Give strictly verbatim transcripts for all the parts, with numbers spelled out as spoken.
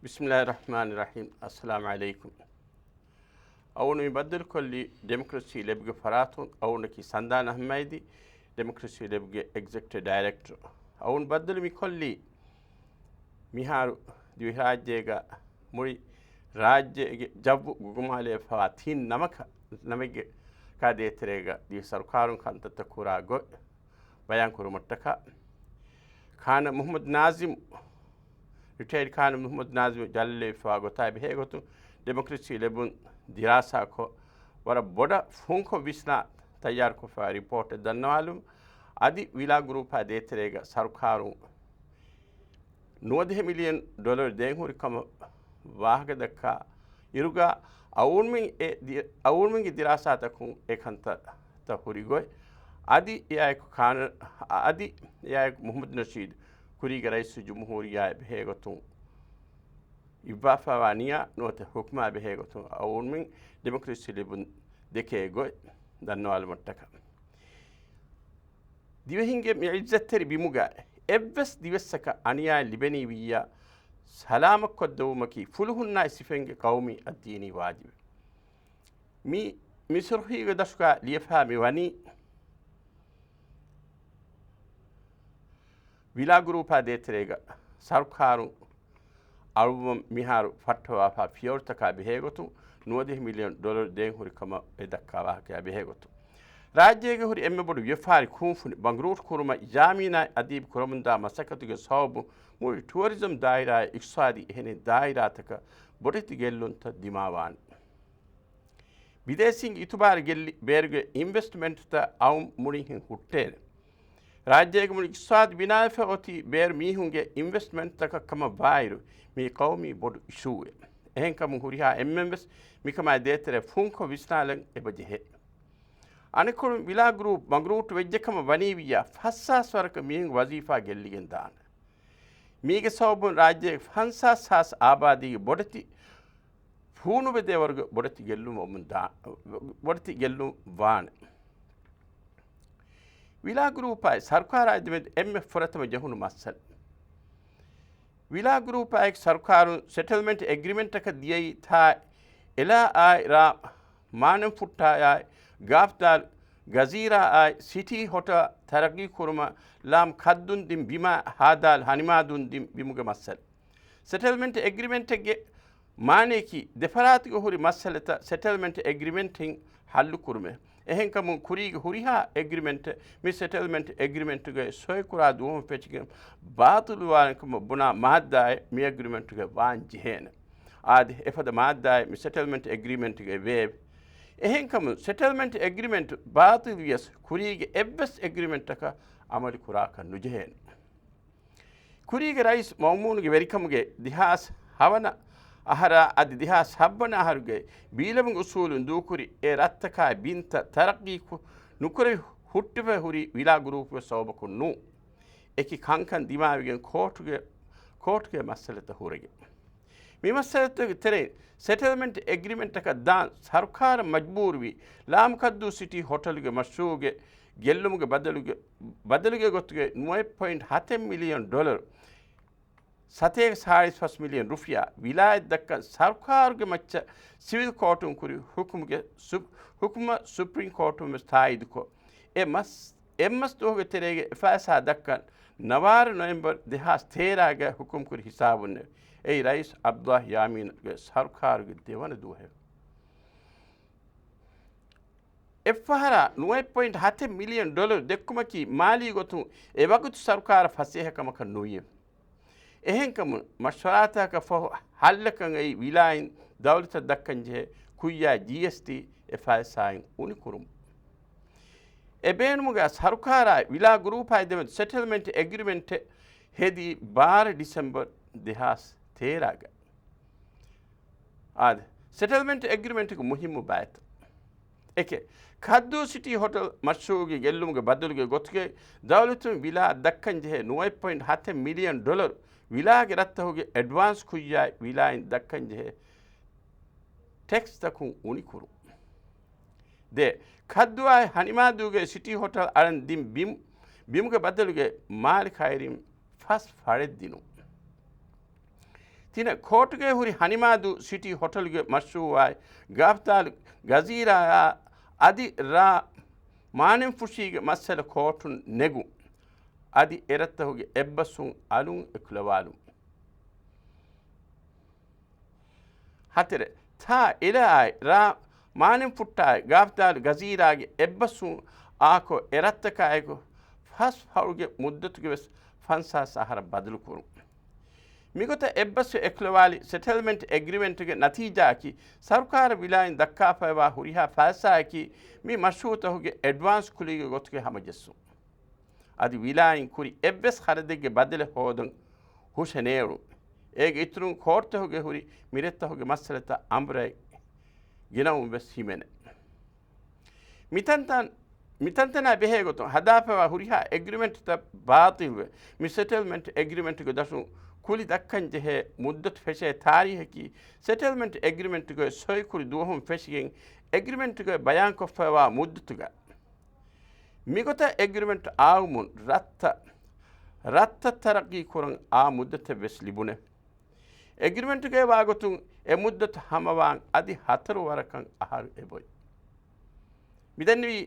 ބިސްމިﷲ ރަޙްމާނި ރަޙީމް. އައްސަލާމު ޢަލައިކުމް. އަޅުގަނޑު މި ބައްދަލުކޮށްލީ ޑެމޮކްރަސީ ލެބްގެ ފަރާތުން. އަޅުގަނޑަކީ ސަންދާން އަޙްމަދީ، ޑެމޮކްރަސީ ލެބްގެ އެގްޒެކްޓިވް ޑައިރެކްޓަރު. އަޅުގަނޑު ބައްދަލު މި ކޮށްލީ މިހާރު ދިވެހިރާއްޖޭގަ މުޅި ރާއްޖޭގެ ޖައްވު ގުގުމާލެވިފައިވާ ތިން ނަމަކަށް، ނަމެއްގެ ކާ ދޭތެރޭގަ ދިވެހި ސަރުކާރުން ކަންތައްތައް ކުރާ ގޮތް ބަޔާން ކުރުމަށްޓަކާ، ކާނަ މުޙައްމަދު ނާޒިމް، ރިޓަޔަރޑް ކާނަ މުޙައްމަދު ނާޒިމް ޖަލަލްވެފައިވާ ގޮތާ ބެހޭގޮތުން، ޑެމޮކްރަސީ ލެބުން ދިރާސާކޮށް، ވަރަށް ބޮޑަށް ފުންކޮށް ވިސްނާ ތައްޔާރުކޮށްފައިވާ ރިޕޯޓެއް ދަންނަވާލުމުން، އަދި ވިލާ ގްރޫޕާ ދޭތެރޭގަ ސަރުކާރުން ނުވަދިހަ މިލިއަން ޑޮލަރު ދޭން ހުރި ކަމަށް ވާހަކަ ދައްކާ އިރުގަ، އަޅުގަނޑުމެން އެ ދި-، އަޅުގަނޑުމެންގެ ދިރާސާތަކުން އެ ކަންތައްތައް ހުރި ގޮތް، އަދި އެއާއެކު ކާނަ-، އަދި އެއާއެކު މުޙައްމަދު ނަޝީދު ކުރީގެ ރައީސުލްޖުމްހޫރިއްޔާއެއް ބެހޭގޮތުން އިއްވާފައިވާ ނިޔާ ނުވަތަ ހުކުމާ ބެހޭގޮތުން އަޅުގަނޑުމެން ޑެމޮކްރަސީ ލެބުން ދެކޭ ގޮތް ދަންނަވާލުމަށްޓަކާ. ދިވެހިންގެ މި ޢިއްޒަތްތެރި ބިމުގަ އެއްވެސް ދިވެއްސަކަށް އަނިޔާއެއް ލިބެނީ ވިއްޔާ، ސަލާމަތްކޮށްދެއްވުމަކީ ފުލުހުންނާއި ސިފައިންގެ ޤައުމީ އަދްދީނީ ވާޖިބެއް. މި، މި ސުރުޚީގެ ދަށުގަ ލިޔެފައި މި ވަނީ، ވިލާ ގްރޫޕާ ދޭތެރޭގަ ސަރުކާރުން އަޅުގަނޑު މިހާރު ފައްޓަވާފާ ފިޔަވަޅުތަކާ ބެހޭގޮތުން، ނުވަދިހަ މިލިއަން ޑޮލަރު ދޭން ހުރި ކަމަށް އެ ދައްކާ ވާހަކަޔާ ބެހޭގޮތުން، ރާއްޖޭގެ ހުރި އެންމެ ބޮޑު ވިޔަފާރި ކުންފުނި ބަނގުރޫޓް ކުރުމަށް ޔާމީނާ އަދީބު ކުރަމުންދާ މަސައްކަތުގެ ސަބަބުން މުޅި ޓުއަރިޒަމް ދާއިރާއެއް އިޤްތިޞާދީ އެހެނި ދާއިރާތަކަށް ބޮޑެތި ގެއްލުންތައް ދިމާވާނެ. ބިދޭސީންގެ އިތުބާރު ގެއްލި ބޭރުގެ އިންވެސްޓްމަންޓްތައް އައުން މުޅިންހެން ހުއްޓޭނެ. ރާއްޖޭގެ މުޅި އިޤްތިޞާދު ބިނާވެފަ އޮތީ ބޭރު މީހުންގެ އިންވެސްޓްމަންޓްތަކަށް ކަމަށް ވާއިރު، މީ ޤައުމީ ބޮޑު އިޝޫއެއް. އެހެންކަމުން ހުރިހާ އެންމެންވެސް މިކަމާއި ދޭތެރޭ ފުންކޮށް ވިސްނާލަން އެބަޖެހޭ. އަނެއްކޮޅުން ވިލާ ގްރޫޕް ބަނގުރޫޓު ވެއްޖެކަމަށް ވަނީވިއްޔާ، ފަސްހާސް ވަރަކަށް މީހުން ވަޒީފާ ގެއްލިގެން ދާނެ. މީގެ ސަބަބުން ރާއްޖޭގެ ފަންސާސް ހާސް އާބާދީގެ ބޮޑެތި ފޫނުވެދޭވަރުގެ ބޮޑެތި ގެއްލުމަށް ދާ-، ބޮޑެތި ގެއްލުން ވާނެ. ވިލާ ގްރޫޕާއި ސަރުކާރާއި ދެމެދު އެންމެ ފުރަތަމަ ޖެހުނު މައްސަލަ. ވިލާ ގްރޫޕާއި ސަރުކާރުން ސެޓަލްމަންޓް އެގްރިމެންޓަކަށް ދިޔައީ ތާ އެލާއާއި ރާ މާނަންފުއްޓާއާއި ގާފްދާލް ގަޒީރާއާއި ސިޓީ ހޮޓަލް ތަރައްގީ ކުރުމަށް ލާމް ކައްދުން ދިން ބިމާ ހާދާލް ހަނިމާދުން ދިން ބިމުގެ މައްސަލަ. ސެޓަލްމަންޓް އެގްރިމެންޓެއްގެ މާނަޔަކީ، ދެފަރާތުގެ ހުރި މައްސަލަތައް ސެޓަލްމަންޓް އެގްރިމެންޓިން ހައްލުކުރުމޭ. އެހެންކަމުން ކުރީގެ ހުރިހާ އެގްރިމެންޓެއް މި ސެޓަލްމަންޓް އެގްރިމެންޓުގައި ސޮއިކުރާ ދުވަހުން ފެށިގެން ބާޠިލުވާނެކަމަށް ބުނާ މާއްދާއެއް މި އެގްރިމެންޓުގައި ވާން ޖެހޭނެ. އާދެ، އެފަދަ މާއްދާއެއް މި ސެޓަލްމަންޓް އެގްރިމެންޓުގައި ވެއެވެ. އެހެންކަމުން ސެޓަލްމަންޓް އެގްރިމެންޓް ބާޠިލް ވިޔަސް ކުރީގެ އެއްވެސް އެގްރިމެންޓަކަށް އަމަލު ކުރާކަށް ނުޖެހޭނެ. ކުރީގެ ރައީސް މައުމޫނުގެ ވެރިކަމުގެ ދެހާސް ހަވަނަ އަހަރާ އަދި ދެހާސް ހައްވަނަ އަހަރުގެ ބީލަމުގެ އުސޫލުން ދޫކުރި އެ ރަށްތަކާއި ބިންތައް ތަރައްގީ ކު-، ނުކުރެވި ހުއްޓިފަ ހުރީ ވިލާ ގްރޫޕުގެ ސަބަބަކުން ނޫން. އެކި ކަންކަން ދިމާވެގެން ކޯޓުގެ، ކޯޓުގެ މައްސަލަތައް ހުރެގެން. މި މައްސަލަތަކުގެ ތެރެއިން ސެޓަލްމަންޓް އެގްރިމެންޓަކަށް ދާން ސަރުކާރަށް މަޖްބޫރުވި ލާމްކައްދޫ ސިޓީ ހޮޓަލުގެ މަޝްރޫޢުގެ ގެއްލުމުގެ ބަދަލުގެ، ބަދަލުގެ ގޮތުގެ ނުވައެއް ޕޮއިންޓް ހަތެއް މިލިއަން ޑޮލަރު، ސަތޭކަ ސާޅީސް ފަސް މިލިއަން ރުފިޔާ، ވިލާއަތް ދައްކަން ސަރުކާރުގެ މައްޗަށް ސިވިލް ކޯޓުން ކުރި ހުކުމުގެ ސު-، ހުކުމަށް ސުޕްރީމް ކޯޓުން ވެސް ތާއީދުކޮށް، އެ މަސް-، އެއްމަސް ދުވަހުގެ ތެރޭގަ އެ ފައިސާ ދައްކަން ނަވާރަ ނޮވެމްބަރު ދެހާސް ތޭރަގަ ހުކުމް ކުރި ހިސާބުންނެވެ. އެއީ ރައީސް ޢަބްދުﷲ ޔާމީނުގެ ސަރުކާރުގެ ދެވަނަ ދުވަހެވެ. އެއްފަހަރާ ނުވައެއް ޕޮއިންޓް ހަތެއް މިލިއަން ޑޮލަރު ދެއްކުމަކީ މާލީ ގޮތުން އެވަގުތު ސަރުކާރަށް ފަސޭހަ ކަމަކަށް ނުވިއެވެ. އެހެންކަމުން މަޝްވަރާތަކަށް ފަހު ހައްލަކަށް އައި ވިލާއިން ދައުލަތަށް ދައްކަންޖެހޭ ކުއްޔާ ޖީއެސްޓީ އެ ފައިސާއިން އުނިކުރުމުން. އެ ބޭނުމުގަ ސަރުކާރާއި ވިލާ ގްރޫޕާއި ދެމެދު ސެޓަލްމަންޓް އެގްރިމެންޓެއް ހެދީ ބާރަ ޑިސެމްބަރު ދެހާސް ތޭރަގަ. އާދެ، ސެޓަލްމަންޓް އެގްރިމެންޓުގެ މުހިއްމު ބައިތައް. އެކެއް، ކައްދޫ ސިޓީ ހޮޓަލް މަޝްރޫޢުގެ ގެއްލުމުގެ ބަދަލުގެ ގޮތުގައި ދައުލަތުން ވިލާ ދައްކަންޖެހޭ ނުވައެއް ޕޮއިންޓް ހަތެއް މިލިއަން ޑޮލަރު ވިލާގެ ރަށްތަކުގެ އެޑްވާންސް ކުއްޔާއި ވިލާއިން ދައްކަންޖެހޭ ޓެކްސްތަކުން އުނިކުރުން. ދެ، ކައްދުއާއި ހަނިމާދޫގެ ސިޓީ ހޮޓަލް އަޅަން ދިން ބިމް، ބިމުގެ ބަދަލުގެ މާލި ކައިރިން ފަސް ފަޅެއް ދިނުން. ތިނަށް ކޯޓުގައި ހުރި ހަނިމާދޫ ސިޓީ ހޮޓަލުގެ މަޝްރޫއާއި ގާފްދާލު ގަޒީރާއާ އަދި ރާ މާނިންފުށީގެ މައްސަލަ ކޯޓުން ނެގުން. އަދި އެރަށްތަކުގެ އެއްބަސްވުން އަލުން އެކުލަވާލުން. ހަތެރެ، ތާ އިލާއާއި ރާ މާނިންފުއްޓާއި ގާފްދާލު ގަޒީރާގެ އެއްބަސްވުން އާކޮށް އެރަށްތަކާއެކު ފަސް ފަހުގެ މުއްދަތުގެ ވެސް ފަންސާސް އަހަރަށް ބަދަލުކުރުން. މިގޮތަށް އެއްބަސްވި އެކުލަވާލި ސެޓެލްމަންޓް އެގްރިމެންޓްގެ ނަތީޖާއަކީ، ސަރުކާރަށް ވިލާއިން ދައްކާފައިވާ ހުރިހާ ފައިސާއަކީ މި މަޝްރޫއުތަކުގެ އެޑްވާންސް ކުލީގެ ގޮތުގައި ހަމަޖެއްސުން. އަދި ވިލާއިން ކުރި އެއްވެސް ޚަރަދެއްގެ ބަދަލެއް ހޯދަން ހުށަނޭޅުން. އޭގެ އިތުރުން ކޯޓުތަކުގައި ހުރި މިރެއްތަކުގެ މައްސަލަތައް އަނބުރައި ގިނަވުން ވެސް ހިމެނޭ. މިތަންތަން، މިތަންތަނާ ބެހޭ ގޮތުން ހަދާފައިވާ ހުރިހާ އެގްރިމެންޓްތައް ބާޠިލްވެ، މި ސެޓެލްމަންޓް އެގްރިމެންޓްގެ ދަށުން ކުލި ދައްކަން ޖެހޭ މުއްދަތު ފެށޭ ތާރީހަކީ، ސެޓެލްމަންޓް އެގްރިމެންޓްގެ ސޮއިކުރި ދުވަހުން ފެށިގެން، އެގްރިމެންޓްގައި ބަޔާންކޮށްފައިވާ މުއްދަތުގަ މިގޮތަށް އެގްރިމެންޓް އާއުމުން ރަށްތައް، ރަށްތައް ތަރައްގީ ކުރަން އާ މުއްދަތެއް ވެސް ލިބުނެ. އެގްރިމެންޓްގައި ވާގޮތުން އެ މުއްދަތު ހަމަވާން އަދި ހަތަރު ވަރަކަށް އަހަރު އެބޮތް. މިދެންނެވީ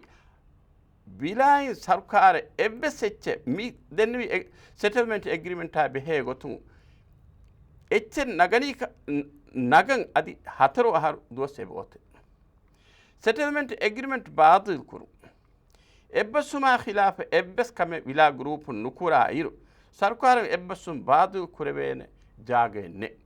ވިލާއިން ސަރުކާރަށް އެއްވެސް އެއްޗެއް މި ދެންނެވި އެ، ސެޓެލްމަންޓް އެގްރިމެންޓާ ބެހޭ ގޮތުން އެއްޗެއް ނަގަނީ ކަ، ނަގަން އަދި ހަތަރު އަހަރު ދުވަސް އެބައޮތޭ. ސެޓެލްމަންޓް އެގްރިމެންޓް ބާޠިލް ކުރުން. އެއްބަސްވުމާ ޚިލާފަށް އެއްވެސް ކަމެއް ވިލާ ގްރޫޕުން ނުކުރާ އިރު، ސަރުކާރުން އެއްބަސްވުން ބާޠިލް ކުރެވޭނެ ޖާގައެއް ނެތް.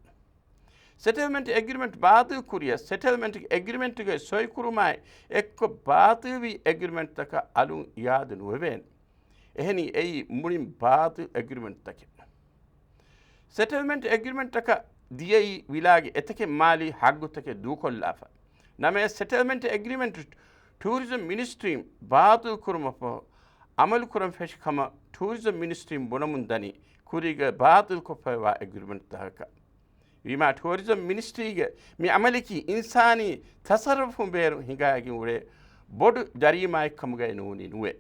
ސެޓެލްމަންޓް އެގްރިމެންޓް ބާޠިލް ކުރިޔަސް، ސެޓެލްމަންޓް އެގްރިމެންޓްގައި ސޮއިކުރުމާއި އެއްކޮށް ބާޠިލްވި އެގްރިމެންޓްތަކަށް އަލުން އިއާދަ ނުވެވޭނެ. އެހެނީ އެއީ މުޅިން ބާޠިލް އެގްރިމެންޓްތަކެއް. ސެޓެލްމަންޓް އެގްރިމެންޓަކަށް ދިޔައީ ވިލާގެ އެތަކެއް މާލީ ހައްގުތަކެއް ދޫކޮށްލާފަ. ނަމަވެސް، ސެޓެލްމަންޓް އެގްރިމެންޓް ޓޫރިޒަމް މިނިސްޓްރީން ބާޠިލް ކުރުމަށްފަހު، އަމަލުކުރަން ފެށި ކަމަށް ޓޫރިޒަމް މިނިސްޓްރީން ބުނަމުން ދަނީ، ކުރީގައި ބާޠިލްކޮށްފައިވާ އެގްރިމެންޓްތަކަކަށް. ވީމާ، ޓޫރިޒަމް މިނިސްޓްރީގެ މި އަމަލަކީ އިންސާނީ ތަސައްރަފުން ބޭރު ހިނގާގެން އުޅޭ ބޮޑު ޖަރީމާއެއް ކަމުގައި ނޫނީ ނުވޭ.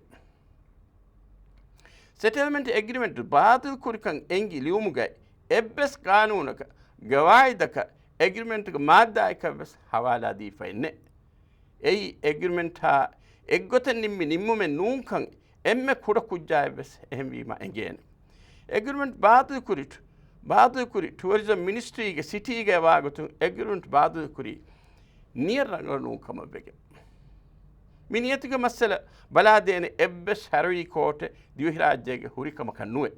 ސެޓެލްމަންޓް އެގްރިމެންޓް ބާޠިލް ކުރިކަން އެނގި ލިޔުމުގައި އެއްވެސް ގާނޫނަކަށް، ގަވާއިދަކަށް، އެގްރިމެންޓްގެ މާއްދާއަކަށް ވެސް ހަވާލާ ދީފައެއް ނެތް. އެއީ އެގްރިމެންޓާ އެއްގޮތަށް ނިންމި ނިންމުމެއް ނޫންކަން އެންމެ ކުޑަ ކުއްޖާއެއް ވެސް އެހެންވީމަ އެނގޭނެ. އެގްރިމެންޓް ބާޠިލް ކުރި، ބާޠިލް ކުރި ޓުއަރިޒަމް މިނިސްޓްރީގެ ސިޓީގައި ވާގޮތުން އެގްރިމެންޓް ބާޠިލް ކުރީ ނިޔަ ރަނގަޅު ނޫން ކަމަށް ވެގެން. މި ނިޔަތުގެ މައްސަލަ ބަލާދޭނެ އެއްވެސް ޝަރުއީ ކޯޓެއް ދިވެހިރާއްޖޭގެ ހުރި ކަމަކަށް ނުވޭ.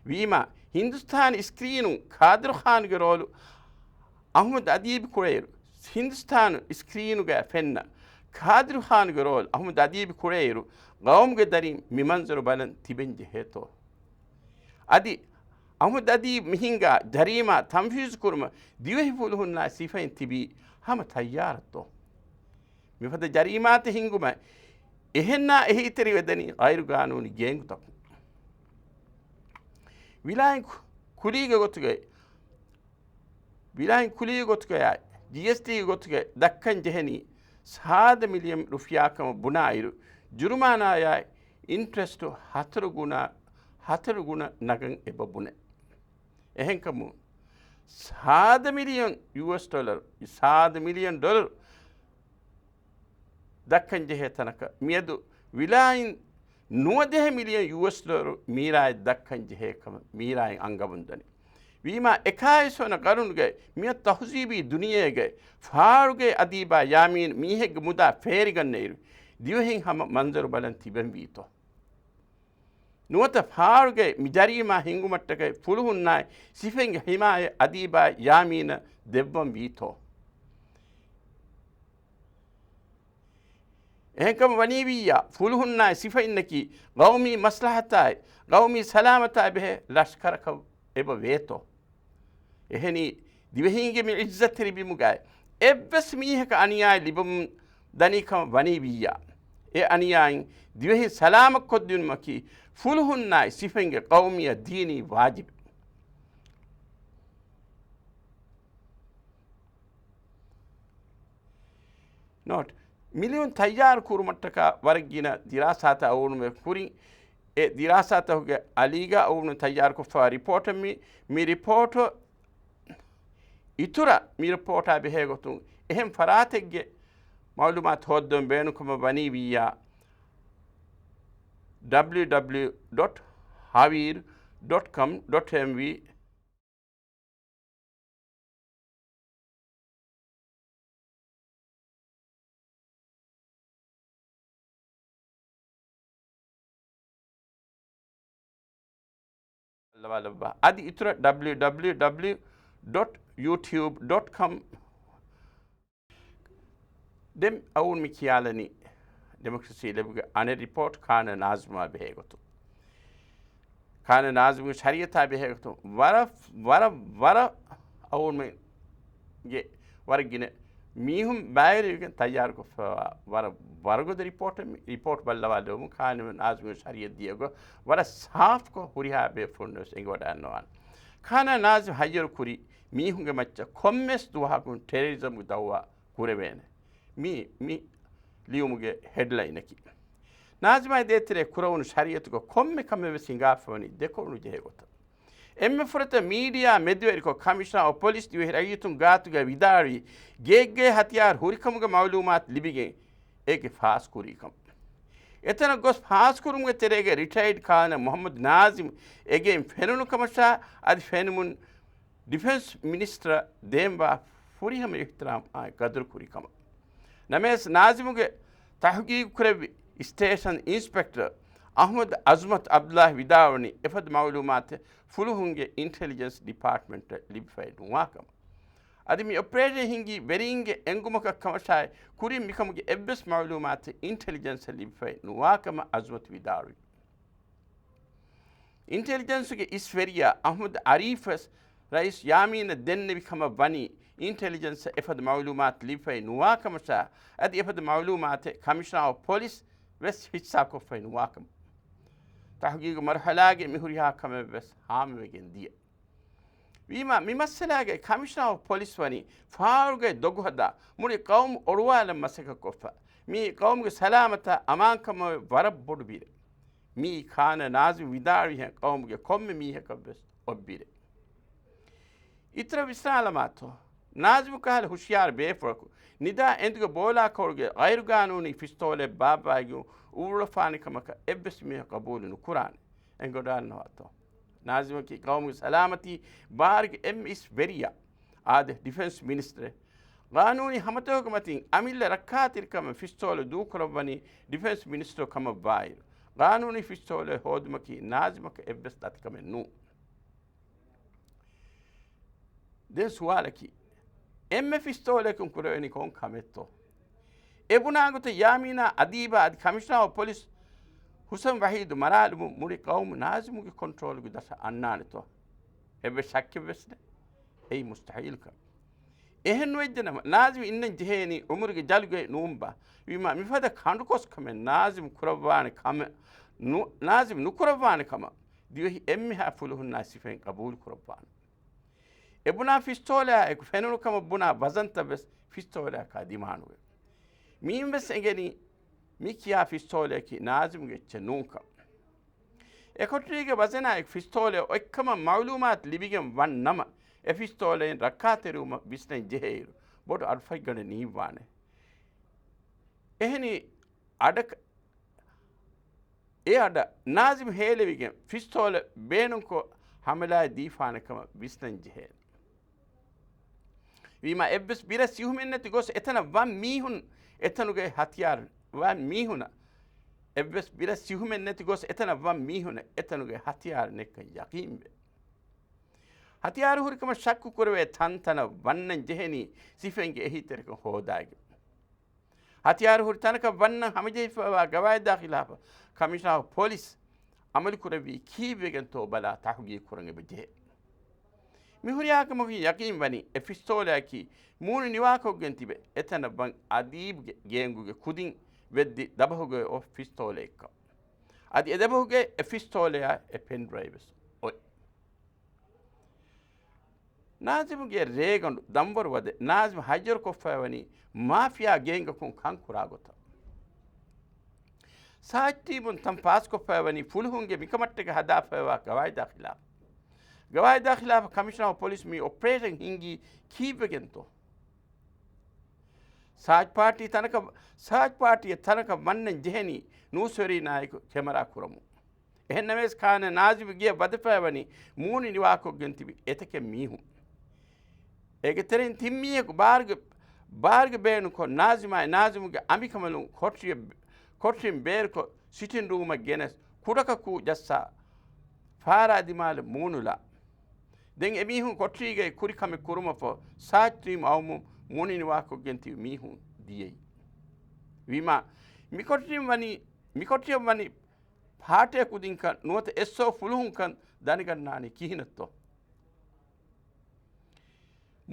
ވީމާ، ހިންދުސްތާނީ ސްކްރީނުން ޤާދިރު ޚާންގެ ރޯލު އަޙްމަދު އަދީބު ކުޅޭއިރު، ހިންދުސްތާނު ސްކްރީނުގައި ފެންނަ ޤާދިރު ޚާންގެ ރޯލް އަޙްމަދު އަދީބު ކުޅޭއިރު، ޤައުމުގެ ދަރިން މި މަންޒަރު ބަލަން ތިބެން ޖެހޭތޯ؟ އަދި އަޙްމަދު އަދީބު މި ހިންގާ ޖަރީމާ ތަންފީޒު ކުރުމަށް ދިވެހި ފުލުހުންނާއި ސިފައިން ތިބީ ހަމަ ތައްޔާރަށްތޯ؟ މިފަދަ ޖަރީމާތައް ހިންގުމަށް އެހެންނާ އެހީތެރިވެދެނީ ޣައިރުގާނޫނީ ގޭންގުތަކުން. ވިލާއިން ކު، ކުލީގެ ގޮތުގައި، ވިލާއިން ކުލީގެ ގޮތުގައާއި، ޖީއެސްޓީގެ ގޮތުގައި ދައްކަން ޖެހެނީ ސާދަ މިލިއަން ރުފިޔާ ކަމަށް ބުނާއިރު، ޖުރުމާނާއާއި އިންޓްރެސްޓު ހަތަރު ގުނަ، ހަތަރު ގުނަ ނަގަން އެބަ ބުނެ. އެހެންކަމުން، ސާދަ މިލިއަން ޔޫއެސް ޑޮލަރު، ސާދަ މިލިއަން ޑޮލަރު ދައްކަން ޖެހޭ ތަނަކަށް މިއަދު ވިލާއިން ނުވަދިހަ މިލިއަން ޔޫއެސް ޑޮލަރު މީރާއަށް ދައްކަން ޖެހޭ ކަމަށް މީރާއިން އަންގަމުން ދަނީ. ވީމާ، އެކާވީސް ވަނަ ގަރުނުގައި މިއޮތް ތަހުޒީބީ ދުނިޔޭގައި ފާޅުގެ އަދީބާ ޔާމީން މީހެއްގެ މުދާ ފޭރިގަންނައިރު، ދިވެހިން ހަމަ މަންޒަރު ބަލަން ތިބެންވީތޯ؟ ނުވަތަ ފާޅުގެ މި ޖަރީމާ ހިންގުމަށްޓަކައި ފުލުހުންނާއި ސިފައިންގެ ހިމާޔަތް އަދީބާ ޔާމީނަށް ދެއްވަން ވީތޯ؟ އެހެންކަމަށް ވަނީވިއްޔާ، ފުލުހުންނާއި ސިފައިންނަކީ ގައުމީ މަސްލަހަތާއި، ގައުމީ ސަލާމަތާއި ބެހޭ ލަޝްކަރަކަށް އެބަ ވޭތޯ؟ އެހެނީ، ދިވެހީންގެ މި އިއްޒަތްތެރި ބިމުގައި އެއްވެސް މީހަކަށް އަނިޔާއެއް ލިބެމުން ދަނީ ކަމަށް ވަނީ ވިއްޔާ، އެ އަނިޔާއިން ދިވެހިން ސަލާމަތްކޮށްދިނުމަކީ ފުލުހުންނާއި ސިފައިންގެ ޤައުމީ ދީނީ ވާޖިބެއް. ނޯޓް، މިލިއުން ތައްޔާރު ކުރުމަށްޓަކާ ވަރަށް ގިނަ ދިރާސާތައް އަޅުގަނޑުމެން ކުރިން. އެ ދިރާސާތަކުގެ އަލީގަ އަޅުގަނޑު ތައްޔާރުކޮށްފައިވާ ރިޕޯޓެއް މި، މި ރިޕޯޓު އިތުރަށް މި ރިޕޯޓާ ބެހޭ ގޮތުން އެހެން ފަރާތެއްގެ މައުލޫމާތު ހޯއްދަވަން ބޭނުންކަމަށް ވަނީ ވިއްޔާ، ޑަބްލިއު ޑަބްލިއު ޑޮޓް ހަވީރު ޑޮޓް ކޮމް ޑޮޓް އެމް ވީ. އަދި އިތުރަށް ޑަބްލިއު ޑަބްލިއު ޑަބްލިއު ޑޮޓް ޔޫޓިއުބް ޑޮޓް ކޮމް. ދެން އައުން މި ކިޔާލަނީ ޑިމޮކްރަސީ ލެބުގެ އަނެއް ރިޕޯޓް ކާނަ ނާޒިމާ ބެހޭ ގޮތުން. ކާނަ ނާޒިމުގެ ޝަރީއަތާ ބެހޭ ގޮތުން ވަރަށް، ވަރަށް، ވަރަށް އައުންމެންގެ ވަރަށް ގިނަ މީހުން ބައިވެރިވެގެން ތައްޔާރުކޮށްފައިވާ ވަރަށް ވަރުގަދަ ރިޕޯޓެއް. މި ރިޕޯޓް ބައްލަވާލެވުމުން ކާނަ ނާޒިމުގެ ޝަރީއަތް ދިޔަ ގޮތް ވަރަށް ސާފުކޮށް ހުރިހާ ބޭފުޅުން ވެސް އެނގިވަޑައިގަންނަވާނެ. ކާނަ ނާޒިމް ހައްޔަރު ކުރީ މީހުންގެ މައްޗަށް ކޮންމެސް ދުވަހަކުން ޓެރަރިޒަމްގެ ދައުވާ ކުރެވޭނެ. މީ، މި ލިޔުމުގެ ހެޑްލައިނަކީ. ނާޒިމާއި ދޭތެރޭ ކުރެވުނު ޝަރީއަތުގަ ކޮންމެ ކަމެއް ވެސް ހިނގާފަވަނީ ދެކޮޅުނު ޖެހޭ ގޮތަށް. އެންމެ ފުރަތަމަ މީޑިއާ މެދުވެރިކޮށް، ކަމިޝަނާ އޮފް ޕޮލިސް ދިވެހި ރައްޔިތުން ގާތުގައި ވިދާޅުވީ، ގެއެއްގައި ހަތިޔާރު ހުރިކަމުގެ މައުލޫމާތު ލިބިގެން އޭގެ ފާސްކުރީ ކަމަށް. އެތަނަށް ގޮސް ފާސްކުރުމުގެ ތެރޭގައި ރިޓަޔާޑް ކާނަ މުހައްމަދު ނާޒިމް އެގެއިން ފެނުނު ކަމަށާ އަދި ފެނުމުން ޑިފެންސް މިނިސްޓަރ ދޭންވާ ފުރިހަމަ އިޙްތިރާމާއި ގަދުރު ކުރި ކަމަށް. ނަމަވެސް، ނާޒިމުގެ ތަހުގީގު ކުރެއްވި ސްޓޭޝަން އިންސްޕެކްޓަރ އަޙްމަދު އަޒްމަތު އަބްދުﷲ ވިދާޅުވަނީ، އެފަދަ މައުލޫމާތެއް ފުލުހުންގެ އިންޓެލިޖެންސް ޑިޕާޓްމަންޓަށް ލިބިފައި ނުވާ ކަމަށް. އަދި މި އޮޕަރޭޝަން ހިންގީ ވެރިންގެ އެންގުމަކަށް ކަމަށާއި، ކުރިން މިކަމުގެ އެއްވެސް މައުލޫމާތެއް އިންޓެލިޖެންސަށް ލިބިފައި ނުވާ ކަމަށް އަޒްމަތު ވިދާޅުވި. އިންޓެލިޖެންސުގެ އިސް ވެރިޔާ އަޙްމަދު އަރީފް ވެސް ރައީސް ޔާމީނަށް ދެންނެވި ކަމަށް ވަނީ، އިންޓެލިޖެންސަށް އެފަދަ މައުލޫމާތު ލިބިފައި ނުވާ ކަމަށާ، އަދި އެފަދަ މައުލޫމާތެއް ކަމިޝަނާ އޮފް ޕޮލިސް ވެސް ހިއްސާކޮށްފައި ނުވާ ކަމަށް. ތަހުގީގު މަރުހަލާގެ މި ހުރިހާ ކަމެއް ވެސް ހާމަވެގެން ދިޔަ. ވީމާ، މި މައްސަލާގައި ކަމިޝަނާ އޮފް ޕޮލިސް ވަނީ ފާޅުގައި ދޮގު ހަދާ، މުޅި ޤައުމު އޮޅުވާލަން މަސައްކަތް ކޮށްފަ، މިއީ ޤައުމުގެ ސަލާމަތާ އަމާންކަމަށް ވަރަށް ބޮޑު ބިރެއް. މިއީ ކާނަ ނާޒިމް ވިދާޅުވިހެން ޤައުމުގެ ކޮންމެ މީހަކަށް ވެސް އޮތް ބިރެއް. އިތުރަށް ވިސްނާލަމާތޯ؟ ނާޒިމް ކަހަލަ ހުޝިޔާރު ބޭފުޅަކު ނިދާ އެނދުގެ ބޯލާކޮޅުގެ ޣައިރުގާނޫނީ ފިސްތޯލެއް ބާއްވައިގެން އުވަޅުވެފާނެ ކަމަކަށް އެއްވެސް މީހަކު ޤަބޫލު ނުކުރާނެ. އެނގިވަޑައިގަންނަވާތޯ؟ ނާޒިމަކީ ޤައުމުގެ ސަލާމަތީ ބާރުގެ އެންމެ އިސް ވެރިޔާ. އާދެ، ޑިފެންސް މިނިސްޓަރެއް. ޤާނޫނީ ހަމަތަކުގެ މަތިން އަމިއްލަ ރައްކާތެރިކަމަށް ފިސްތޯލު ދޫކުރައްވަނީ ޑިފެންސް މިނިސްޓަރު ކަމަށްވާއިރު، ޤާނޫނީ ފިސްތޯލެއް ހޯދުމަކީ ނާޒިމަކަށް އެއްވެސް ދަތިކަމެއް ނޫން. ދެން ސުވާލަކީ، އެންމެ ފިސްތޯލައަކުން ކުރެވެނީ ކޮން ކަމެއްތޯ؟ އެ ބުނާ ގޮތަށް ޔާމީނާ އަދީބާ އަދި ކަމިޝަނާ އޮފް ޕޮލިސް ހުސަން ވަހީދު މަރާލުމުން މުޅި ޤައުމު ނާޒިމުގެ ކޮންޓްރޯލުގެ ދަށަށް އަންނާނެތޯ؟ އެއްވެސް ޝައްކެއްވެސް ނެތް. އެއީ މުސްތަޙީލު ކަމެއް. އެހެން ނުވެއްޖެނަމަ، ނާޒިމް އިންނަން ޖެހޭނީ އުމުރުގެ ޖަލުގައި ނޫންބާ؟ ވީމާ، މިފަދަ ކަނޑުކޮސްކަމެއް ނާޒިމް ކުރައްވާނެ ކަމެއް ނު-، ނާޒިމް ނުކުރައްވާނެ ކަމަށް ދިވެހި އެންމެހާ ފުލުހުންނާ ސިފައިން ޤަބޫލު ކުރައްވާނެ. އެ ބުނާ ފިސްތޯލާއެކު ފެނުނު ކަމަށް ބުނާ ވަޒަންތައް ވެސް ފިސްތޯލާއަކާ ދިމާނުވޭ. މިއިން ވެސް އެނގެނީ މި ކިޔާ ފިސްތޯލައަކީ ނާޒިމްގެ އެއްޗެއް ނޫންކަން. އެ ކޮޓަރީގެ ވަޒަނާއެކު ފިސްތޯލައެއް އޮތްކަމަށް މައުލޫމާތު ލިބިގެން ވަން ނަމަ، އެ ފިސްތޯލައިން ރައްކާތެރިވުމަށް ވިސްނަން ޖެހޭއިރު، ބޮޑު އަޑުފަތްގަނޑެއް ނީއްވާނެ. އެހެނީ، އަޑަކަ-، އެ އަޑަށް ނާޒިމް ހޭލެވިގެން ފިސްތޯލަ ބޭނުންކޮށް ހަމަލާއެއް ދީފާނެ ކަމަށް ވިސްނަން ޖެހޭނެ. ވީމާ، އެއްވެސް ބިރަށް ސިހުމެއް ނެތި ގޮސް އެތަނަށް ވަން މީހުން އެތަނުގެ ހަތިޔާރު ވަން މީހުނަށް، އެއްވެސް ބިރަށް ސިހުމެއް ނެތި ގޮސް އެތަނަށް ވަން މީހުނަށް އެތަނުގެ ހަތިޔާރު ނެތްކަން ޔަޤީންވޭ. ހަތިޔާރު ހުރިކަމަށް ޝައްކު ކުރެވޭ ތަންތަނަށް ވަންނަން ޖެހެނީ ސިފައިންގެ އެހީތެރިކަން ހޯދާގެން. ހަތިޔާރު ހުރި ތަނަކަށް ވަންނަން ހަމަޖެހިފައިވާ ގަވާއިދާ ޚިލާފަށް ކަމިޝަނާ އޮފް ޕޮލިސް އަމަލު ކުރެއްވީ ކީއްވެގެންތޯ ބަލާ ތަހުގީގު ކުރަން އެބަ ޖެހޭ. މި ހުރިހާ ކަމަކުން ޔަޤީން ވަނީ އެ ފިސްތޯލައަކީ މޫނު ނިވާކޮށްގެން ތިބެ އެތަނަށް ވަން އަދީބްގެ ގޭންގުގެ ކުދިން ވެއްދި ދަބަހުގައި އޮތް ފިސްތޯލައެއްކަން. އަދި އެ ދަބަހުގައި އެ ފިސްތޯލަޔާ އެ ޕެން ޑްރައިވް ވެސް އޮތް. ނާޒިމުގެ ރޭގަނޑު ދަންވަރު ވަދެ ނާޒިމް ހައްޔަރުކޮށްފައިވަނީ މާފިޔާ ގޭންގަކުން ކަންކުރާ ގޮތަށް. ސާޗް ޓީމުން ތަން ފާސްކޮށްފައިވަނީ ފުލުހުންގެ މިކަމަށްޓަކައި ހަދާފައިވާ ގަވާއިދާ ޚިލާފަށް. ގަވާއިދާ ޚިލާފަށް ކަމިޝަނަރ އޮފް ޕޮލިސް މި އޮޕަރޭޝަން ހިންގީ ކީއްވެގެންތޯ؟ ސާޗް ޕާޓީ ތަނަކަށް، ސާޗް ޕާޓީއެއް ތަނަކަށް ވަންނަން ޖެހެނީ ނޫސްވެރީނާއެކު ކެމެރާ ކުރަމުން. އެހެންނަމަވެސް ކާނަ ނާޒިމްގެ ގެޔަށް ވަދެފައިވަނީ މޫނި ނިވާކޮށްގެން ތިބި އެތަކެއް މީހުން. އޭގެ ތެރެއިން ތިން މީހަކު ބާރުގެ، ބާރުގެ ބޭނުންކޮށް ނާޒިމާއި ނާޒިމުގެ އަނބިކަނބަލުން ކޮޓަރިއަށް، ކޮޓަރިން ބޭރުކޮށް ސިޓިން ރޫމަށް ގެނެސް ކުޑަކަކޫ ޖައްސާ ފާރާ ދިމާލަށް މޫނުލާ. ދެން އެމީހުން ކޮޓަރީގައި ކުރި ކަމެއް ކުރުމަށްފަހު ސާޗް ޓީމް އައުމުން މޫނި ނިވާކޮށްގެން ތިބި މީހުން ދިޔައީ. ވީމާ، މި ކޮޓަރިން ވަނީ، މި ކޮޓަރިއަށް ވަނީ ޕާޓޭ ކުދިންކަން ނުވަތަ އެސްއޯ ފުލުހުންކަން ދަނިގަންނާނީ ކިހިނެއްތޯ؟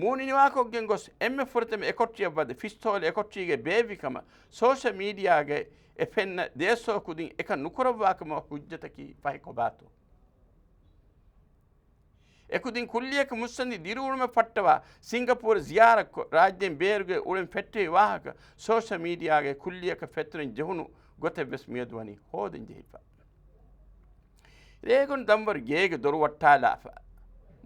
މޫނި ނިވާކޮށްގެން ގޮސް އެންމެ ފުރަތަމަ އެކޮޓަރިއަށް ވަދެ ފިސްތޯލެއް އެކޮޓަރީގައި ބޭއްވި ކަމަށް ސޯޝަލް މީޑިއާގައި އެ ފެންނަ ދެ އެސްއޯ ކުދިން އެކަން ނުކުރައްވާ ކަމަށް ހުއްޖަތަކީ ފަހި ކޮބާތޯ؟ އެކުދިން ކުއްލިއަކަށް މުއްސަނދި ދިރިއުޅުމެއް ފައްޓަވާ ސިންގަޕޫރަށް ޒިޔާރަތްކޮށް، ރާއްޖޭން ބޭރުގައި އުޅެން ފެއްޓެވި ވާހަކަ ސޯޝަލް މީޑިއާގައި ކުއްލިއަކަށް ފެތުރެން ޖެހުނު ގޮތެއްވެސް މިއަދު ވަނީ ހޯދަން ޖެހިފަ. ރޭގަނޑު ދަންވަރު ގޭގެ ދޮރު ވައްޓާލާފަ،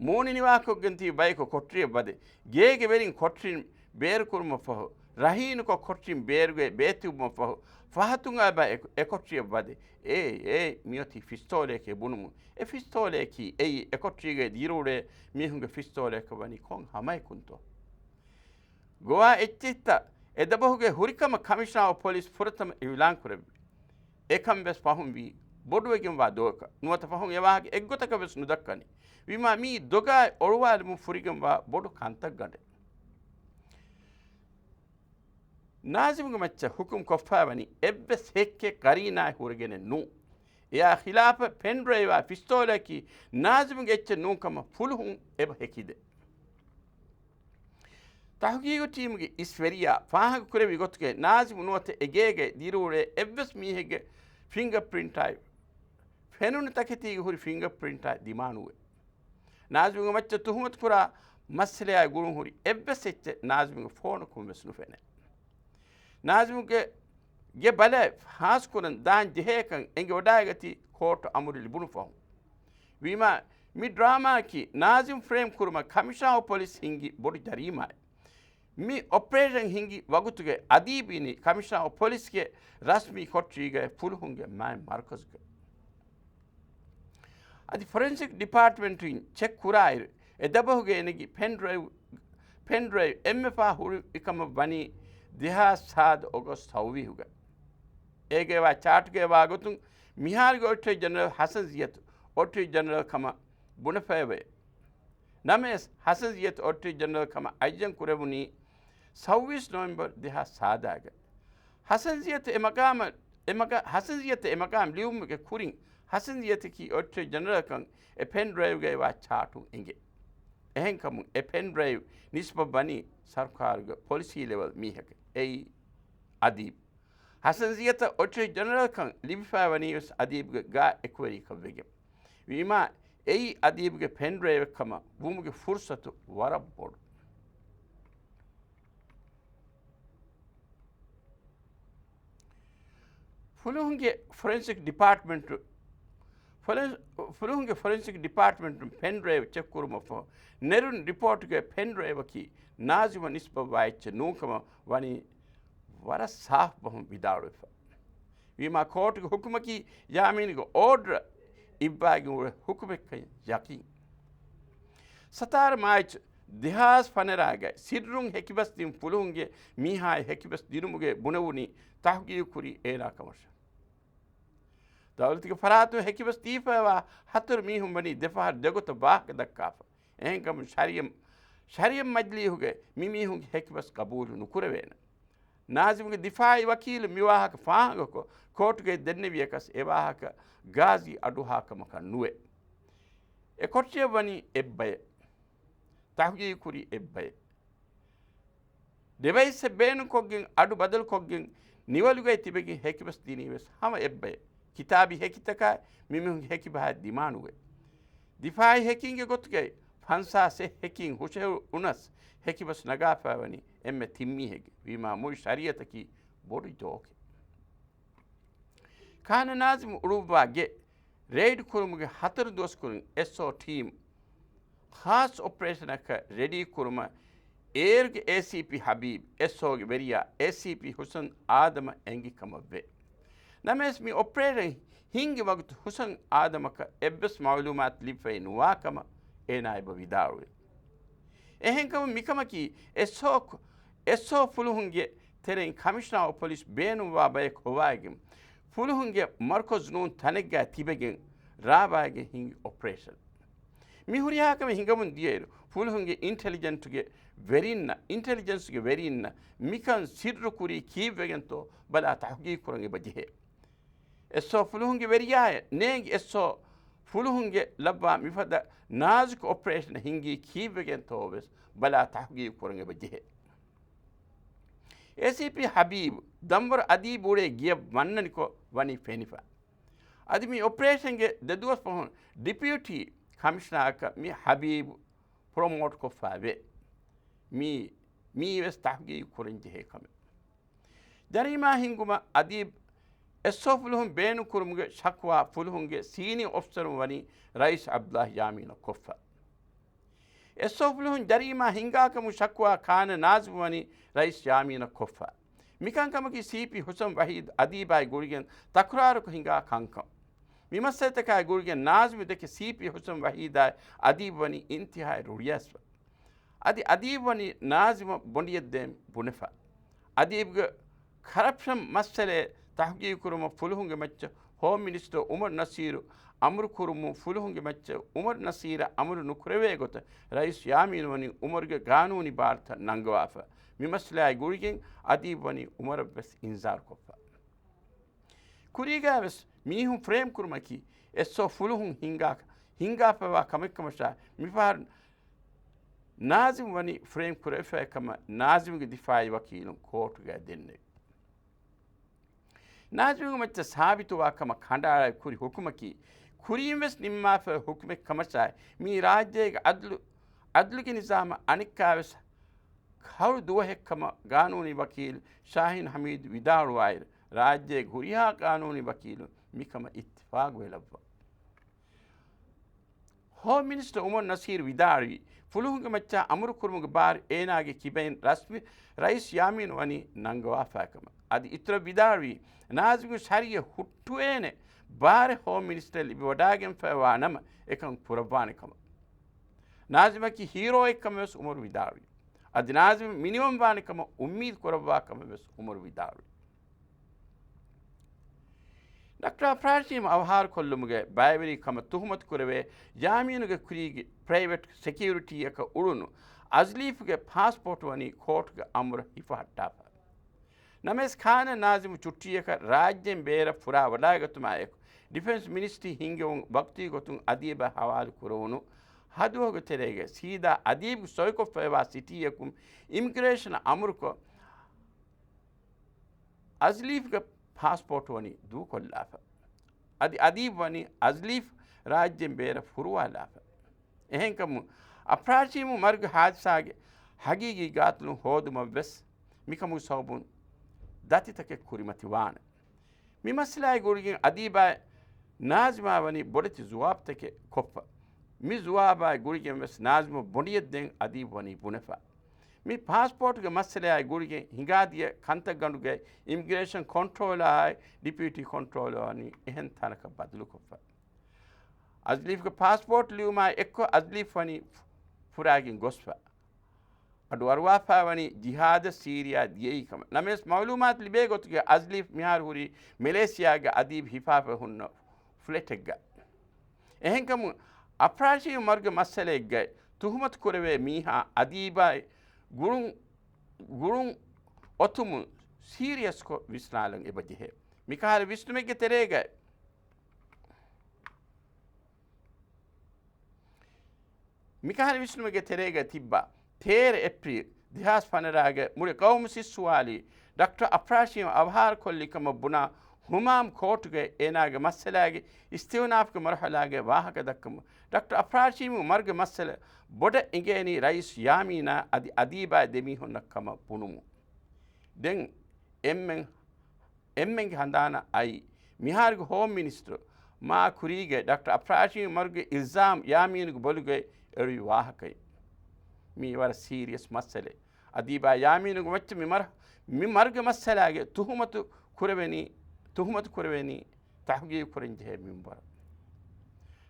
މޫނި ނިވާކޮށްގެން ތިބި ބަޔަކު ކޮޓަރިއަށް ވަދެ، ގޭގެ ވެރިން ކޮޓަރިން ބޭރުކުރުމަށްފަހު، ރަހީނުކޮށް ކޮޓަރިން ބޭރުގައި ބޭތިއްބުމަށްފަހު، ފަހަތުން އައި ބަޔަކު އެކޮޓަރިއަށް ވަދެ، އޭ، އޭ، މިއޮތީ ފިސްތޯލައެކޭ ބުނުމުން، އެ ފިސްތޯލައަކީ އެއީ އެކޮޓަރީގައި ދިރިއުޅޭ މީހުންގެ ފިސްތޯލައަކަށް ވަނީ ކޮން ހަމައަކުންތޯ؟ ގޮވާ އެއްޗެއްތައް އެދަބަހުގެ ހުރިކަމަށް ކަމިޝަނަރ އޮފް ޕޮލިސް ފުރަތަމަ އިއުލާން ކުރެއްވި. އެކަން ވެސް ފަހުން ވީ ބޮޑުވެގެންވާ ދޮގަކަށް. ނުވަތަ ފަހުން އެ ވާހަކަ އެއްގޮތަކަށް ވެސް ނުދައްކަނީ. ވީމާ މިއީ ދޮގާއި އޮޅުވާލުމުން ފުރިގެންވާ ބޮޑު ކަންތައްގަނޑެއް. ނާޒިމުގެ މައްޗަށް ހުކުމް ކޮށްފައިވަނީ އެއްވެސް ހެއްކެއް ގަރީނާއެއް ހުރެގެނެއް ނޫން. އެއާ ޚިލާފަށް ޕެންޑްރައިވާ ފިސްތޯލައަކީ ނާޒިމުގެ އެއްޗެއް ނޫންކަމަށް ފުލުހުން އެބަ ހެކިދޭ. ތަހުގީގު ޓީމުގެ އިސްވެރިޔާ ފާހަގަކުރެއްވި ގޮތުގައި ނާޒިމު ނުވަތަ އެ ގޭގައި ދިރިއުޅޭ އެއްވެސް މީހެއްގެ ފިންގަ ޕްރިންޓާއި ފެނުނު ތަކެތީގަ ހުރި ފިންގަ ޕްރިންޓާ ދިމާނުވޭ. ނާޒިމުގެ މައްޗަށް ތުހުމަތުކުރާ މައްސަލަޔާ ގުޅުންހުރި އެއްވެސް އެއްޗެއް ނާޒިމުގެ ފޯނަކުން ވެސް ނުފެނޭ. ނާޒިމުގެ ގެ ބަލައި ހާސްކުރަން ދާން ޖެހޭކަން އެނގިވަޑައިގަތީ ކޯޓު އަމުރު ލިބުނު ފަހުން. ވީމާ، މި ޑްރާމާއަކީ ނާޒިމް ފްރޭމް ކުރުމަށް ކަމިޝަނަރ އޮފް ޕޮލިސް ހިންގި ބޮޑު ޖަރީމާއެއް. މި އޮޕަރޭޝަން ހިންގި ވަގުތުގެ އަދީބް އިނީ ކަމިޝަނަރ އޮފް ޕޮލިސްގެ ރަސްމީ ކޮޓަރީގައި ފުލުހުންގެ މާތް މަރުކަޒުގައި. އަދި ފޮރެންސިކް ޑިޕާޓްމަންޓުން ޗެކް ކުރާއިރު، އެ ދަބަހުގައި އެނގި ޕެންޑްރައިވް، ޕެންޑްރައިވް އެންމެ ފަހަށް ހުރިކަމަށް ވަނީ ދެހާސް ސާދަ އޮގަސްޓް ސައުވީހުގަ. އޭގައިވާ ޗާޓުގައިވާ ގޮތުން މިހާރުގެ އޮޑިޓަރ ޖެނެރަލް ހަސަން ޒިޔަތު އޮޑިޓަރ ޖެނެރަލް ކަމަށް ބުނެފައިވޭ. ނަމަވެސް، ހަސަން ޒިޔަތު އޮޑިޓަރ ޖެނެރަލް ކަމަށް އައްޔަން ކުރެވުނީ ސައުވީސް ނޮވެމްބަރު ދެހާސް ސާދާގަ. ހަސަން ޒިޔަތު އެ މަގާމަށް، އެ މަގަ-، ހަސަން ޒިޔަތު އެ މަގާމަށް ލިޔުމުގެ ކުރިން، ހަސަން ޒިޔަތަކީ އޮޑިޓަރ ޖެނެރަލްކަން އެ ޕެން ޑްރައިވްގައިވާ ޗާޓުން އެނގޭ. އެހެންކަމުން، އެ ޕެން ޑްރައިވް ނިސްބަތްވަނީ ސަރުކާރުގެ ޕޮލިސީ ލެވެލް މީހަކަށް. އެއީ އަދީބް. ހަސަން ޒިޔަތަށް އޮޑިޓަރ ޖެނެރަލްކަން ލިބިފައިވަނީވެސް އަދީބްގެ ގާ އެކުވެރިއަކަށްވެގެން. ވީމާ، އެއީ އަދީބްގެ ޕެން ޑްރައިވެއް ކަމަށް ވުމުގެ ފުރުސަތު ވަރަށް ބޮޑު. ފުލުހުންގެ ފޮރެންސިކް ޑިޕާޓްމަންޓު، ފޮރެން-، ފުލުހުންގެ ފޮރެންސިކް ޑިޕާޓްމަންޓުން ޕެން ޑްރައިވް ޗެކް ކުރުމަށްފަހު، ނެރުނު ރިޕޯޓުގައި ޕެން ޑްރައިވަކީ ނާޒިމަށް ނިސްބަތްވާ އެއްޗެއް ނޫންކަމަށް ވަނީ ވަރަށް ސާފު ބަހުން ވިދާޅުވެފަ. ވީމާ، ކޯޓުގެ ހުކުމަކީ ޔާމީނުގެ އޯޑަރ އިއްވާގެން އުޅޭ ހުކުމެއްކަން ޔަޤީން. ސަތާރަ މާއްޗު ދެހާސް ފަނަރަގައި ސިއްރުން ހެކިބަސް ދިން ފުލުހުންގެ މީހާއަށް ހެކިބަސް ދިނުމުގެ ބުނެވުނީ ތަހުގީގު ކުރީ އޭނާ ކަމަށް. ދައުލަތުގެ ފަރާތުން ހެކިބަސް ދީފައިވާ ހަތަރު މީހުން ވަނީ ދެފަހަރު ދެގޮތަށް ވާހަކަ ދައްކާފަ. އެހެންކަމުން ޝަރީއަ، ޝަރީއަ މަޖިލީހުގައި މި މީހުންގެ ހެކިބަސް ގަބޫލު ނުކުރެވޭނެ. ނާޒިމުގެ ދިފާއީ ވަކީލު މި ވާހަކަ ފާހަގަކޮށް، ކޯޓުގައި ދެންނެވިޔަކަސް އެ ވާހަކަ ގާޒީ އަޑުއަހާ ކަމަކަށް ނުވޭ. އެ ކޮޓަރިއަށް ވަނީ އެއްބައެއް. ތަހުގީގު ކުރީ އެއްބައެއް. ޑިވައިސްއެއް ބޭނުންކޮށްގެން އަޑު ބަދަލުކޮށްގެން ނިވަލުގައި ތިބެގެން ހެކިބަސް ދިނީވެސް ހަމަ އެއްބައެއް. ކިތާބީ ހެކިތަކާ މިމީހުންގެ ހެކިބަހާ ދިމާނުވޭ. ދިފާއީ ހެކިންގެ ގޮތުގައި ފަންސާސް ހެކިން ހުށަހެޅުނަސް ހެކިބަސް ނަގާފައިވަނީ އެންމެ ތިން މީހެއްގެ. ވީމާ މުޅި ޝަރީއަތަކީ ބޮޑު ޖޯކެއް. ކާނަ ނާޒިމް އުޅުއްވާ ގެ ރެއިޑް ކުރުމުގެ ހަތަރު ދުވަސް ކުރިން އެސްއޯ ޓީމް ޚާއްޞަ އޮޕަރޭޝަނަކަށް ރެޑީ ކުރުމަށް އޭރުގެ އޭސީޕީ ހަބީބް، އެސްއޯގެ ވެރިޔާ އޭސީޕީ ހުސަން އާދަމަށް އެނގި ކަމަށްވޭ. ނަމަވެސް، މި އޮޕަރޭޝަން ހިންގި ވަގުތު ހުސަން އާދަމަކަށް އެއްވެސް މައުލޫމާތު ލިބިފައި ނުވާ ކަމަށް އޭނާ އެބަ ވިދާޅުވި. އެހެންކަމުން މިކަމަކީ އެސްއޯ، އެސްއޯ ފުލުހުންގެ ތެރެއިން ކަމިޝަނާ އޮފް ޕޮލިސް ބޭނުންވާ ބަޔަކު ހޮވާގެން، ފުލުހުންގެ މަރުކަޒު ނޫން ތަނެއްގައި ތިބެގެން ރާވާގެން ހިންގި އޮޕަރޭޝަން. މި ހުރިހާ ކަމެއް ހިނގަމުން ދިޔައިރު، ފުލުހުންގެ އިންޓެލިޖެންޓުގެ ވެރިންނަށް، އިންޓެލިޖެންސްގެ ވެރިންނަށް މިކަން ސިއްރު ކުރީ ކީއްވެގެންތޯ ބަލާ ތަހުގީގު ކުރަން އެބަ ޖެހޭ. އެސްއޯ ފުލުހުންގެ ވެރިޔާއެއް ނޭނގި އެސްއޯ ފުލުހުންގެ ލައްވާ މިފަދަ ނާޒުކު އޮޕަރޭޝަނެއް ހިންގީ ކީއްވެގެންތޯ ވެސް ބަލާ ތަހުގީގު ކުރަން އެބަ ޖެހޭ. އޭސީޕީ ހަބީބު ދަންވަރު އަދީބު އުޅޭ ގެޔަށް ވަންނަނިކޮށް ވަނީ ފެނިފަ. އަދި މި އޮޕަރޭޝަންގެ ދެ ދުވަސް ފަހުން ޑިޕިއުޓީ ކަމިޝަނާއަކަށް މި ހަބީބު ޕްރޮމޯޓް ކޮށްފައި ވޭ. މީ، މީ ވެސް ތަހުގީގު ކުރަން ޖެހޭ ކަމެއް. ޖަރީމާ ހިންގުމަށް އަދީބް އެސްއޯ ފުލުހުން ބޭނުން ކުރުމުގެ ޝަކުވާ ފުލުހުންގެ ސީނިއަ އޮފިސަރުން ވަނީ ރައީސް އަބްދުﷲ ޔާމީނަށް ކޮށްފަ. އެސްއޯ ފުލުހުން ޖަރީމާ ހިންގާ ކަމުގެ ޝަކުވާ ކާނަ ނާޒިމް ވަނީ ރައީސް ޔާމީނަށް ކޮށްފަ. މިކަންކަމަކީ ސީޕީ ހުސަން ވަހީދު އަދީބާއި ގުޅިގެން ތަކުރާރުކޮށް ހިނގާ ކަންކަން. މި މައްސަލަތަކާއި ގުޅިގެން ނާޒިމް ދެކެ ސީޕީ ހުސަން ވަހީދާއި އަދީބް ވަނީ އިންތިހާއި ރުޅިއައިސްފަ. އަދި އަދީބް ވަނީ ނާޒިމަށް ބޮނޑިއެއްދޭން ބުނެފަ. އަދީބްގެ ކަރަޕްޝަން މައްސަލައެއް ތަހުގީގު ކުރުމަށް ފުލުހުންގެ މައްޗަށް ހޯމް މިނިސްޓަރ އުމަރު ނަސީރު އަމުރު ކުރުމުން ފުލުހުންގެ މައްޗަށް އުމަރު ނަސީރަށް އަމުރު ނުކުރެވޭ ގޮތަށް ރައީސް ޔާމީނު ވަނީ އުމަރުގެ ގާނޫނީ ބާރުތައް ނަންގަވާފަ. މި މައްސަލައާއި ގުޅިގެން އަދީބް ވަނީ އުމަރަށް ވެސް އިންޒާރު ކޮށްފަ. ކުރީގައި ވެސް މީހުން ފްރޭމް ކުރުމަކީ އެސްއޯ ފުލުހުން ހިންގާ، ހިންގާފައިވާ ކަމެއްކަމަށާ، މިފަހަރު ނާޒިމް ވަނީ ފްރޭމް ކުރެވިފައި ކަމަށް ނާޒިމްގެ ދިފާއީ ވަކީލުން ކޯޓުގައި ދެންނެވި. ނާޒިމްގެ މައްޗަށް ސާބިތުވާ ކަމަށް ކަނޑައަޅާ ކުރި ހުކުމަކީ ކުރިން ވެސް ނިންމާފައި ހުކުމެއް ކަމަށާއި، މީ ރާއްޖޭގެ އަދުލު، އަދުލުގެ ނިޒާމަށް އަނެއްކާވެސް ހަރު ދުވަހެއްކަމަށް ގާނޫނީ ވަކީލް ޝާހީން ހަމީދު ވިދާޅުވާއިރު، ރާއްޖޭގެ ހުރިހާ ގާނޫނީ ވަކީލުން މިކަމަށް އިއްތިފާގުވެލައްވާ. ހޯމް މިނިސްޓަރ އުމަރު ނަސީރު ވިދާޅުވީ، ފުލުހުންގެ މައްޗަށް އަމުރު ކުރުމުގެ ބާރު އޭނާގެ ކިބައިން ރަސްމީ ރައީސް ޔާމީނު ވަނީ ނަންގަވާފައިކަމަށް. އަދި އިތުރަށް ވިދާޅުވީ، ނާޒިމުގެ ޝަރީއަތް ހުއްޓުވޭނެ ބާރެއް ހޯމް މިނިސްޓަރ ލިބިވަޑާގެންފައިވާ ނަމަ، އެކަން ކުރައްވާނެ ކަމަށް. ނާޒިމަކީ ހީރޯއެއްކަމަށް ވެސް އުމަރު ވިދާޅުވި. އަދި ނާޒިމް މިނިވަން ވާނެ ކަމަށް އުއްމީދު ކުރައްވާ ކަމަށް ވެސް އުމަރު ވިދާޅުވި. ޑޮކްޓަރ އަފްރާޝީމް އަވަހާރަ ކޮށްލުމުގެ ބައިވެރި ކަމަށް ތުހުމަތު ކުރެވޭ ޔާމީނުގެ ކުރީގެ ޕްރައިވެޓް ސެކިއުރިޓީއަކަށް އުޅުނު އަޒްލީފްގެ ޕާސްޕޯޓް ވަނީ ކޯޓުގެ އަމުރަށް ހިފަހައްޓާފަ. ނަމަވެސް، ކާނަ ނާޒިމު ޗުއްޓީއަކަށް ރާއްޖޭން ބޭރަށް ފުރާ ވަޑާގަތުމާއެކު، ޑިފެންސް މިނިސްޓްރީ ހިންގެވުނު ވަގުތީ ގޮތުން އަދީބަށް ހަވާލު ކުރެވުނު ހަދުވަހުގެ ތެރޭގަ ސީދާ އަދީބު ސޮއިކޮށްފައިވާ ސިޓީއަކުން އިމިގްރޭޝަނަށް އަމުރުކޮށް، އަޒްލީފްގެ ޕާސްޕޯޓް ވަނީ ދޫކޮށްލާފަ. އަދި އަދީބް ވަނީ އަޒްލީފް ރާއްޖޭން ބޭރަށް ފުރުވާލާފަ. އެހެންކަމުން، އަފްރާޝީމު މަރުގެ ހާދިސާގެ ހަގީގީ ގާތިލުން ހޯދުމަށް ވެސް މިކަމުގެ ސަބަބުން ދަތިތަކެއް ކުރިމަތިވާނެ. މި މައްސަލާއި ގުޅިގެން އަދީބާއި ނާޒިމާ ވަނީ ބޮޑެތި ޒުވާބުތަކެއް ކޮށްފަ. މި ޒުވާބާއި ގުޅިގެން ވެސް ނާޒިމަށް ބޮނޑިއެއްދޭން އަދީބް ވަނީ ބުނެފަ. މި ޕާސްޕޯޓުގެ މައްސަލަޔާއި ގުޅިގެން ހިނގާދިޔަ ކަންތައްގަނޑުގައި އިމިގްރޭޝަން ކޮންޓްރޯލާއި ޑިޕިއުޓީ ކޮންޓްރޯލަރ ވަނީ އެހެން ތަނަކަށް ބަދަލުކޮށްފަ. އަޒްލީފްގެ ޕާސްޕޯޓް ލިޔުމާއި އެއްކޮށް އަޒްލީފް ވަނީ ފުރާގެން ގޮސްފަ. އަޑު އަރުވާފައިވަނީ ޖިހާދަށް ސީރިޔާ ދިޔައީ ކަމަށް. ނަމަވެސް، މައުލޫމާތު ލިބޭ ގޮތުގައި އަޒްލީފް މިހާރު ހުރީ މެލޭޝިޔާގެ އަދީބް ހިފާފައި ހުންނަ ފްލެޓެއްގަ. އެހެންކަމުން، އަފްރާޝީމު މަރުގެ މައްސަލައެއްގައި ތުހުމަތު ކުރެވޭ މީހާ އަދީބާއި ގުޅުން، ގުޅުން އޮތުމުން ސީރިއަސްކޮށް ވިސްނާލަން އެބަޖެހޭ. މިކަހަލަ ވިސްނުމެއްގެ ތެރޭގައި، މިކަހަލަ ވިސްނުމެއްގެ ތެރޭގައި ތިއްބާ، ތޭރަ އޭޕްރީލް ދެހާސް ފަނަރަގެ މުޅި ގައުމު ސިއްސުވާލީ ޑޮކްޓަރ އަފްރާޝީމް އަވަހާރަކޮށްލި ކަމަށް ބުނާ ހުމާމް ކޯޓުގައި އޭނާގެ މައްސަލާގެ އިސްތިއުނާފްގެ މަރުހަލާގެ ވާހަކަ ދައްކަމުން، ޑޮކްޓަރ އަފްރާޝީމް މަރުގެ މައްސަލަ ބޮޑަށް އެނގޭނީ ރައީސް ޔާމީނާ އަދި އަދީބާ ދެމީހުންނަށް ކަމަށް ބުނުމުން. ދެން އެންމެން އެންމެންގެ ހަނދާނަށް އައީ، މިހާރުގެ ހޯމް މިނިސްޓަރު މާ ކުރީގެ ޑޮކްޓަރ އަފްރާޝީމް މަރުގެ އިލްޒާމް ޔާމީނުގެ ބޮލުގައި އެޅުވި ވާހަކައެއް. މީ ވަރަށް ސީރިއަސް މައްސަލައެއް. އަދީބާ ޔާމީނުގެ މައްޗަށް މި މަރ-، މި މަރުގެ މައްސަލާގެ ތުހުމަތު ކުރެވެނީ، ތުހުމަތު ކުރެވެނީ ތަހުގީގު ކުރަން ޖެހޭ މިންވަރަށް.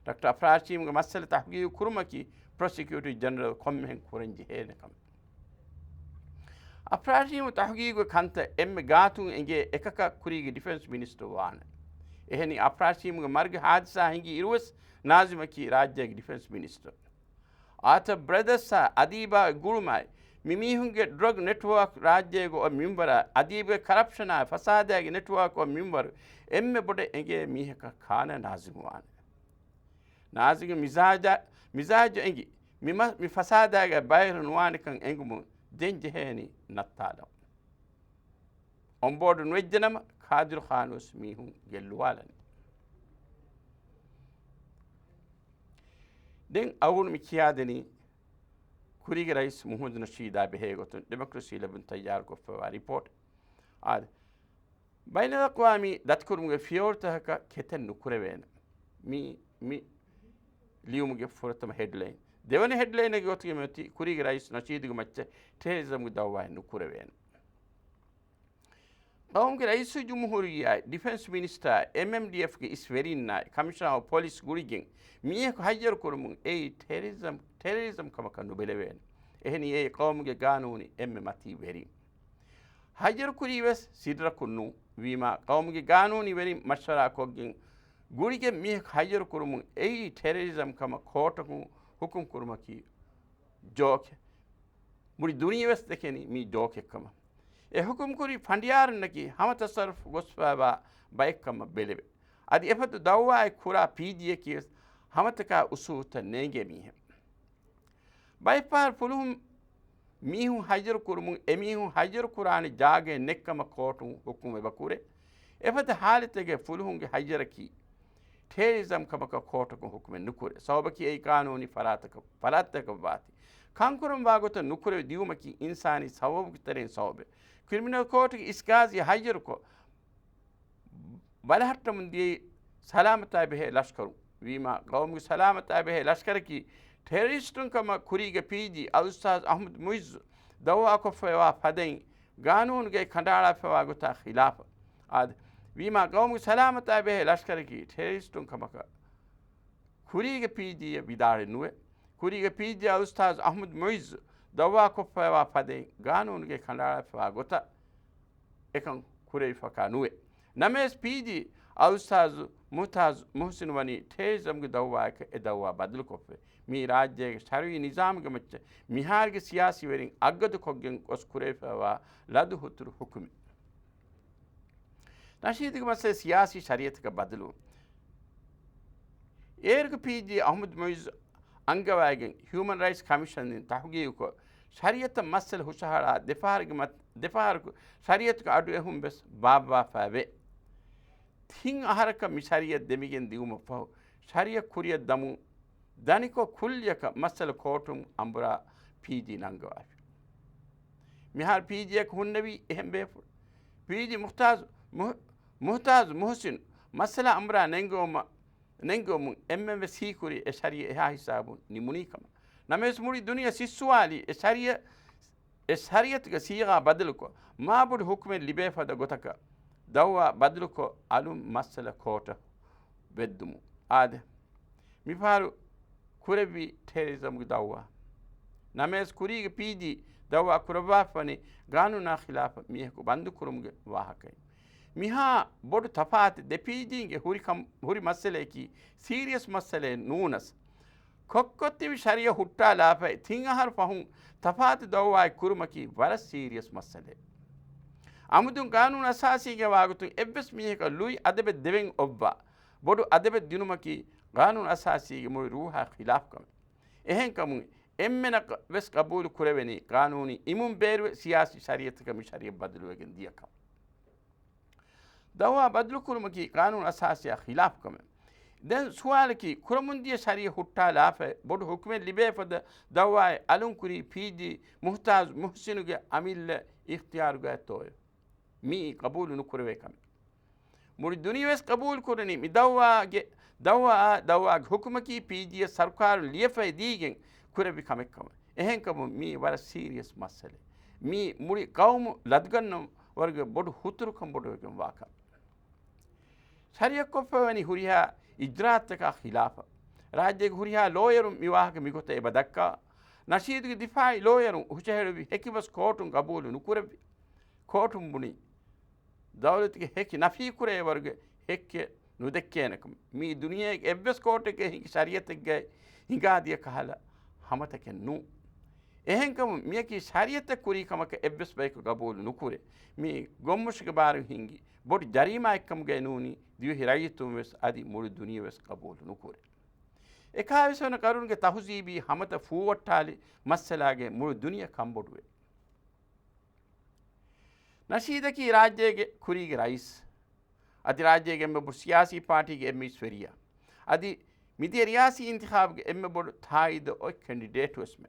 ޑޮކްޓަރ އަފްރާޝީމްގެ މައްސަލަ ތަހުގީގު ކުރުމަކީ ޕްރޮސިކިއުޓަރ ޖެނެރަލް ކޮންމެހެން ކުރަން ޖެހޭނެ ކަމެއް. އަފްރާޝީމް ތަހުގީގު ކަންތައް އެންމެ ގާތުން އެނގޭ އެކަކަށް ކުރީގެ ޑިފެންސް މިނިސްޓަރު ވާނެ. އެހެނީ އަފްރާޝީމްގެ މަރުގެ ހާދިސާ ހިނގި އިރުވެސް ނާޒިމަކީ ރާއްޖޭގެ ޑިފެންސް މިނިސްޓަރު. އާތަ ބްރަދަސްއާ އަދީބާ ގުޅުމާއި، މި މީހުންގެ ޑްރަގް ނެޓްވޯކް ރާއްޖޭގަ އޮތް މިންވަރާ، އަދީބްގެ ކަރަޕްޝަނާ ފަސާދާގެ ނެޓްވޯކް އޮތް މިންވަރު އެންމެ ބޮޑަށް އެނގޭ މީހަކަށް ކާނަ ނާޒިމް ވާނެ. ނާޒިމްގެ މިޒާޖާ-، މިޒާޖު އެނގި، މި މަ-، މި ފަސާދާގަ ބައިވެރި ނުވާނެކަން އެނގުމުން ދެން ޖެހޭނީ ނައްތާލަން. އޮންބޯޑް ނުވެއްޖެނަމަ، ޤާދިރު ޚާނުވެސް މީހުން ގެއްލުވާލަނީ. ދެން އަޅުގަނޑު މި ކިޔާދެނީ، ކުރީގެ ރައީސް މުޙައްމަދު ނަޝީދާ ބެހޭ ގޮތުން ޑިމޮކްރަސީ ލެބުން ތައްޔާރުކޮށްފައިވާ ރިޕޯޓް. އާދެ، ބައިނަލްއަޤްވާމީ ދަތިކުރުމުގެ ފިޔަވަޅުތަކަކަށް ކެތެއް ނުކުރެވޭނެ. މި، މި ލިޔުމުގެ ފުރަތަމަ ހެޑްލައިން. ދެވަނަ ހެޑްލައިންގެ ގޮތުގެ މިއޮތީ ކުރީގެ ރައީސް ނަޝީދުގެ މައްޗަށް ޓެރަރިޒަމްގެ ދައުވާއެއް ނުކުރެވޭނެ. ޤައުމުގެ ރައީސުލްޖުމްހޫރިއްޔާއި، ޑިފެންސް މިނިސްޓާ، އެމްއެމްޑީއެފްގެ އިސް ވެރިންނާއި، ކަމިޝަނާ އޮފް ޕޮލިސް ގުޅިގެން މީހަކު ހައްޔަރު ކުރުމުން އެއީ ޓެރަރިޒަމް، ޓެރަރިޒަމް ކަމަކަށް ނުބެލެވޭނެ. އެހެނީ އެއީ ޤައުމުގެ ގާނޫނީ އެންމެ މަތީ ވެރިން. ހައްޔަރު ކުރީ ވެސް ސިއްރަކުން ނޫން. ވީމާ، ޤައުމުގެ ގާނޫނީ ވެރިން މަޝްވަރާ ކޮށްގެން ގުޅިގެން މީހަކު ހައްޔަރު ކުރުމުން އެއީ ޓެރަރިޒަމް ކަމަށް ކޯޓަކުން ހުކުމް ކުރުމަކީ ޖޯކެއް. މުޅި ދުނިޔެ ވެސް ދެކެނީ މީ ޖޯކެއް ކަމަށް. އެ ހުކުމް ކުރި ފަނޑިޔާރުންނަކީ ހަމަ ތަސައްރަފު ގޮސްފައިވާ ބައެއް ކަމަށް ބެލެވޭ. އަދި އެފަދަ ދައުވާއެއް ކުރާ ޕީޖީއަކީ ވެސް ހަމަތަކާ އުސޫލުތައް ނޭނގޭ މީހެއް. ބައެއްފަހަރު ފުލުހުން މީހުން ހައްޔަރު ކުރުމުން އެމީހުން ހައްޔަރު ކުރާނެ ޖާގައެއް ނެތްކަމަށް ކޯޓުން ހުކުމް އެބަ ކުރޭ. އެފަދަ ހާލަތެއްގައި ފުލުހުންގެ ހައްޔަރަކީ ޓެރަރިޒަމް ކަމަކަށް ކޯޓަކުން ހުކުމެއް ނުކުރޭ. ސަބަބަކީ އެއީ ޤާނޫނީ ފަރާތަކަށް، ފަރާތްތަކަށް ވާތީ. ކަންކުރަން ވާގޮތަށް ނުކުރެވި ދިއުމަކީ އިންސާނީ ސަބަބުގެ ތެރެއިން ސަބަބެއް. ކްރިމިނަލް ކޯޓުގެ އިސް ޤާޟީ ހައްޔަރުކޮށް، ބަލަހައްޓަމުން ދިޔައީ ސަލާމަތާއި ބެހޭ ލަޝްކަރު. ވީމާ، ޤައުމުގެ ސަލާމަތާއި ބެހޭ ލަޝްކަރަކީ ޓެރަރިސްޓުން ކަމަށް ކުރީގެ ޕީޖީ އަލްއުސްތާޛު އަޙްމަދު މުޢިއްޒު ދައުވާކޮށްފައިވާ ފަދައިން، ގާނޫނުގައި ކަނޑައަޅާފައިވާ ގޮތާ ޚިލާފަށް. އާދެ، ވީމާ، ޤައުމުގެ ސަލާމަތާއި ބެހޭ ލަޝްކަރަކީ ޓެރަރިސްޓުން ކަމަކަށް ކުރީގެ ޕީޖީއަށް ވިދާޅުވެ ނުވޭ. ކުރީގެ ޕީޖީ އަލްއުސްތާޛު އަޙްމަދު މުޢިއްޒު ދައުވާކޮށްފައިވާ ފަދައިން، ގާނޫނުގައި ކަނޑައަޅާފައިވާ ގޮތަށް އެކަން ކުރެވިފަކާ ނުވޭ. ނަމަވެސް ޕީޖީ އަލްއުސްތާޛު މުމްތާޒު މުޙްސިނު ވަނީ ޓެރަރިޒަމްގެ ދައުވާއަކަށް އެ ދައުވާ ބަދަލުކޮށްފައި. މީ ރާއްޖޭގެ ޝަރުޢީ ނިޒާމުގެ މައްޗަށް މިހާރުގެ ސިޔާސީ ވެރިން އަށްގަދަ ކޮށްގެން ގޮސް ކުރެވިފައިވާ ލަދު ހުތުރު ހުކުމެއް. ނަޝީދުގެ މައްސަލަ ސިޔާސީ ޝަރީއަތަކަށް ބަދަލު. އޭރުގެ ޕީޖީ އަޙްމަދު މުޢިއްޒު އަންގަވައިގެން ހިއުމަން ރައިޓްސް ކަމިޝަންއިން ތަޙުޤީޤުކޮށް، ޝަރީއަތަށް މައްސަލަ ހުށަހަޅާ ދެފަހަރުގެ މަ-، ދެފަހަރަކު ޝަރީއަތުގެ އަޑުއެހުން ވެސް ބާއްވާފައިވޭ. ތިން އަހަރަކަށް މި ޝަރީއަތް ދެމިގެން ދިއުމަށް ފަހު، ޝަރީއަތް ކުރިއަށް ދަމުން ދަނިކޮށް ކުއްލިއަކަށް މައްސަލަ ކޯޓުން އަނބުރާ ޕީޖީ ނަންގަވާފި. މިހާރު ޕީޖީއަކު ހުންނެވީ އެހެން ބޭފުޅެއް. ޕީޖީ މުހްތާޒު މުހް-، މުހްތާޒު މުހުސިނު މައްސަލަ އަނބުރާ ނެންގެވުމަށް، ނެންގެވުމުން އެންމެން ވެސް ހީކުރީ އެ ޝަރީއަތް އެހާ ހިސާބުން ނިމުނީ ކަމަށް. ނަމަވެސް މުޅި ދުނިޔެ ސިއްސުވާލީ އެ ޝަރީއަތް، އެ ޝަރީއަތުގެ ސީޣާ ބަދަލުކޮށް، މާބޮޑު ހުކުމެއް ލިބޭ ފަދަ ގޮތަކަށް ދައުވާ ބަދަލުކޮށް، އަލުން މައްސަލަ ކޯޓަށް ވެއްދުމުން. އާދެ، މިފަހަރު ކުރެއްވީ ޓެރަރިޒަމްގެ ދައުވާ. ނަމަވެސް ކުރީގެ ޕީޖީ ދައުވާ ކުރައްވާފަވަނީ ގާނޫނާ ޚިލާފަށް މީހަކު ބަންދުކުރުމުގެ ވާހަކައިން. މިހާ ބޮޑު ތަފާތެއް ދެ ޕީޖީންގެ ހުރި ކަމް، ހުރި މައްސަލަޔަކީ ސީރިއަސް މައްސަލައެއް ނޫނަސް، ކޮށްކޮށްދެއްވި ޝަރީއަތް ހުއްޓާލާފައި ތިން އަހަރު ފަހުން ތަފާތު ދައުވާއެއް ކުރުމަކީ ވަރަށް ސީރިއަސް މައްސަލައެއް. އަމުދުން ގާނޫނު އަސާސީގައި ވާގޮތުން އެއްވެސް މީހަކަށް ލުއި އަދަބެއް ދެވެން އޮއްވާ ބޮޑު އަދަބެއް ދިނުމަކީ ގާނޫނު އަސާސީގެ މުޅި ރޫހާ ޚިލާފު ކަމެއް. އެހެންކަމުން އެންމެނަށް ވެސް ޤަބޫލު ކުރެވެނީ ގާނޫނީ އިމުން ބޭރުވެ ސިޔާސީ ޝަރީއަތަކަށް މި ޝަރީއަތް ބަދަލުވެގެން ދިޔަކަން. ދައުވާ ބަދަލުކުރުމަކީ ގާނޫނު އަސާސީއާ ޚިލާފު ކަމެއް. ދެން ސުވާލަކީ، ކުރަމުންދިޔަ ޝަރީއަތް ހުއްޓާލާފައި ބޮޑު ހުކުމެއް ލިބޭ ފަދަ ދައުވާއެއް އަލުން ކުރީ ޕީޖީ މުހްތާޒު މުހްސިނުގެ އަމިއްލަ އިޚްތިޔާރުގައިތޯއެވެ؟ މިއީ ޤަބޫލު ނުކުރެވޭ ކަމެއް. މުޅި ދުނިޔެވެސް ޤަބޫލުކުރަނީ މި ދައުވާގެ، ދައުވާއާ، ދައުވާގެ ޙުކުމަކީ ޕީޖީއެސް ސަރުކާރުން ލިޔެފައި ދީގެން ކުރެއްވި ކަމެއްކަމަށް. އެހެންކަމުން މީ ވަރަށް ސީރިއަސް މައްސަލައެއް. މީ މުޅި ޤައުމު ލަދުގަންނަވަރުގެ ބޮޑު ހުތުރުކަން ބޮޑުވެގެންވާ ކަމެއް. ޝަރީޢަތްކޮށްފައިވަނީ ހުރިހާ އިޖްރާއަތަކާ ޚިލާފަށް. ރާއްޖޭގެ ހުރިހާ ލޯޔަރުން މި ވާހަކަ މިގޮތަށް އެބަ ދައްކާ. ނަޝީދުގެ ދިފާޢީ ލޯޔަރުން ހުށަހެޅުއްވި ހެކިބަސް ކޯޓުން ގަބޫލު ނުކުރެއްވި. ކޯޓުން ބުނި، ދައުލަތުގެ ހެކި ނަފީކުރެވޭވަރުގެ ހެއްކެއް ނުދެއްކޭނެކަމަށް. މީ ދުނިޔޭގެ އެއްވެސް ކޯޓެއްގައި ހިނގި ޝަރީޢަތެއްގައި ހިނގާދިޔަ ކަހަލަ ހަމަތަކެއް ނޫން. އެހެންކަމުން މިޔަކީ ޝަރީޢަތަށް ކުރީ ކަމަކަށް އެއްވެސް ބަޔަކު ގަބޫލު ނުކުރޭ. މީ ގޮށްމުށިގެ ބާރު ހިނގި ބޮޑު ޖަރީމާއެއްކަމުގައި ނޫނީ ދިވެހި ރައްޔިތުން ވެސް އަދި މުޅި ދުނިޔެ ވެސް ގަބޫލު ނުކުރޭ. އެކާވީސް ވަނަ ޤަރުނުގެ ތަހުޒީބީ ހަމަތައް ފޫވައްޓާލި މައްސަލާގައި މުޅި ދުނިޔެ ކަންބޮޑުވޭ. ނަޝީދަކީ ރާއްޖޭގެ ކުރީގެ ރައީސް. އަދި ރާއްޖޭގެ އެންމެ ބޮޑު ސިޔާސީ ޕާޓީގެ އެންމެ އިސްވެރިޔާ. އަދި މިދިޔަ ރިޔާސީ އިންތިޚާބުގެ އެންމެ ބޮޑު ތާއީދު އޮތް ކެންޑިޑޭޓުވެސްމެ.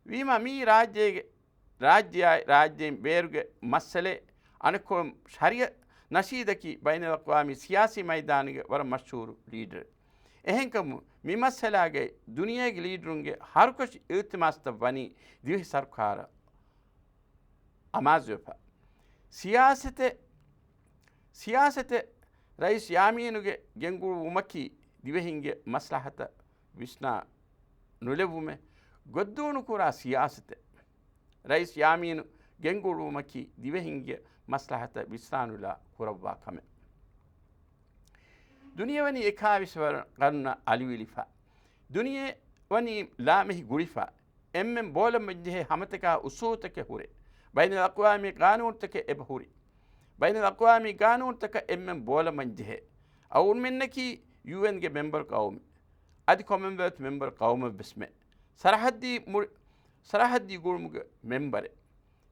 ވީމާ މީ ރާއްޖޭގެ، ރާއްޖެއާއި ރާއްޖެއިން ބޭރުގެ މައްސަލައެއް. އަނެއްކޮޅުން ޝަރީޢަތް ނަޝީދަކީ ބައިނަލްއަޤްވާމީ ސިޔާސީ މައިދާނުގެ ވަރަށް މަޝްހޫރު ލީޑަރެއް. އެހެންކަމުން މި މައްސަލާގައި ދުނިޔޭގެ ލީޑަރުންގެ ހަރުކަށި އިލްތިމާސްތައް ވަނީ ދިވެހި ސަރުކާރަށް އަމާޒުވެފަ. ސިޔާސަތެއް، ސިޔާސަތެއް ރައީސް ޔާމީނުގެ ގެންގުޅުވުމަކީ ދިވެހިންގެ މަސްލަހަތަށް ވިސްނާ ނުލެއްވުމެއް. ގޮއްދޫނުކުރާ ސިޔާސަތެއް ރައީސް ޔާމީނު ގެންގުޅުވުމަކީ ދިވެހިންގެ މަސްލަހަތަށް ވިސްނާނުލާ ކުރައްވާ ކަމެއް. ދުނިޔެ ވަނީ އެކާވީސް ވަނަ ޤަރުނަށް އަލިވިލިފަ. ދުނިޔެ ވަނީ ލާމެހި ގުޅިފަ. އެންމެން ބޯލަމަށްޖެހޭ ހަމަތަކާ އުސޫލުތަކެއް ހުރޭ. ބައިނަލްއަޤްވާމީ ޤާނޫނުތަކެއް އެބަ ހުރި. ބައިނަލްއަޤްވާމީ ޤާނޫނުތަކަށް އެންމެން ބޯލަމަށްޖެހޭ. އަޅުގަނޑުމެންނަކީ ޔޫއެންގެ މެމްބަރު ޤައުމެއް. އަދި ކޮމަންވެލްތް މެމްބަރު ޤައުމެއްވެސްމެ. ސަރަހައްދީ މުޅި، ސަރަހައްދީ ގުޅުމުގެ މެމްބަރެއް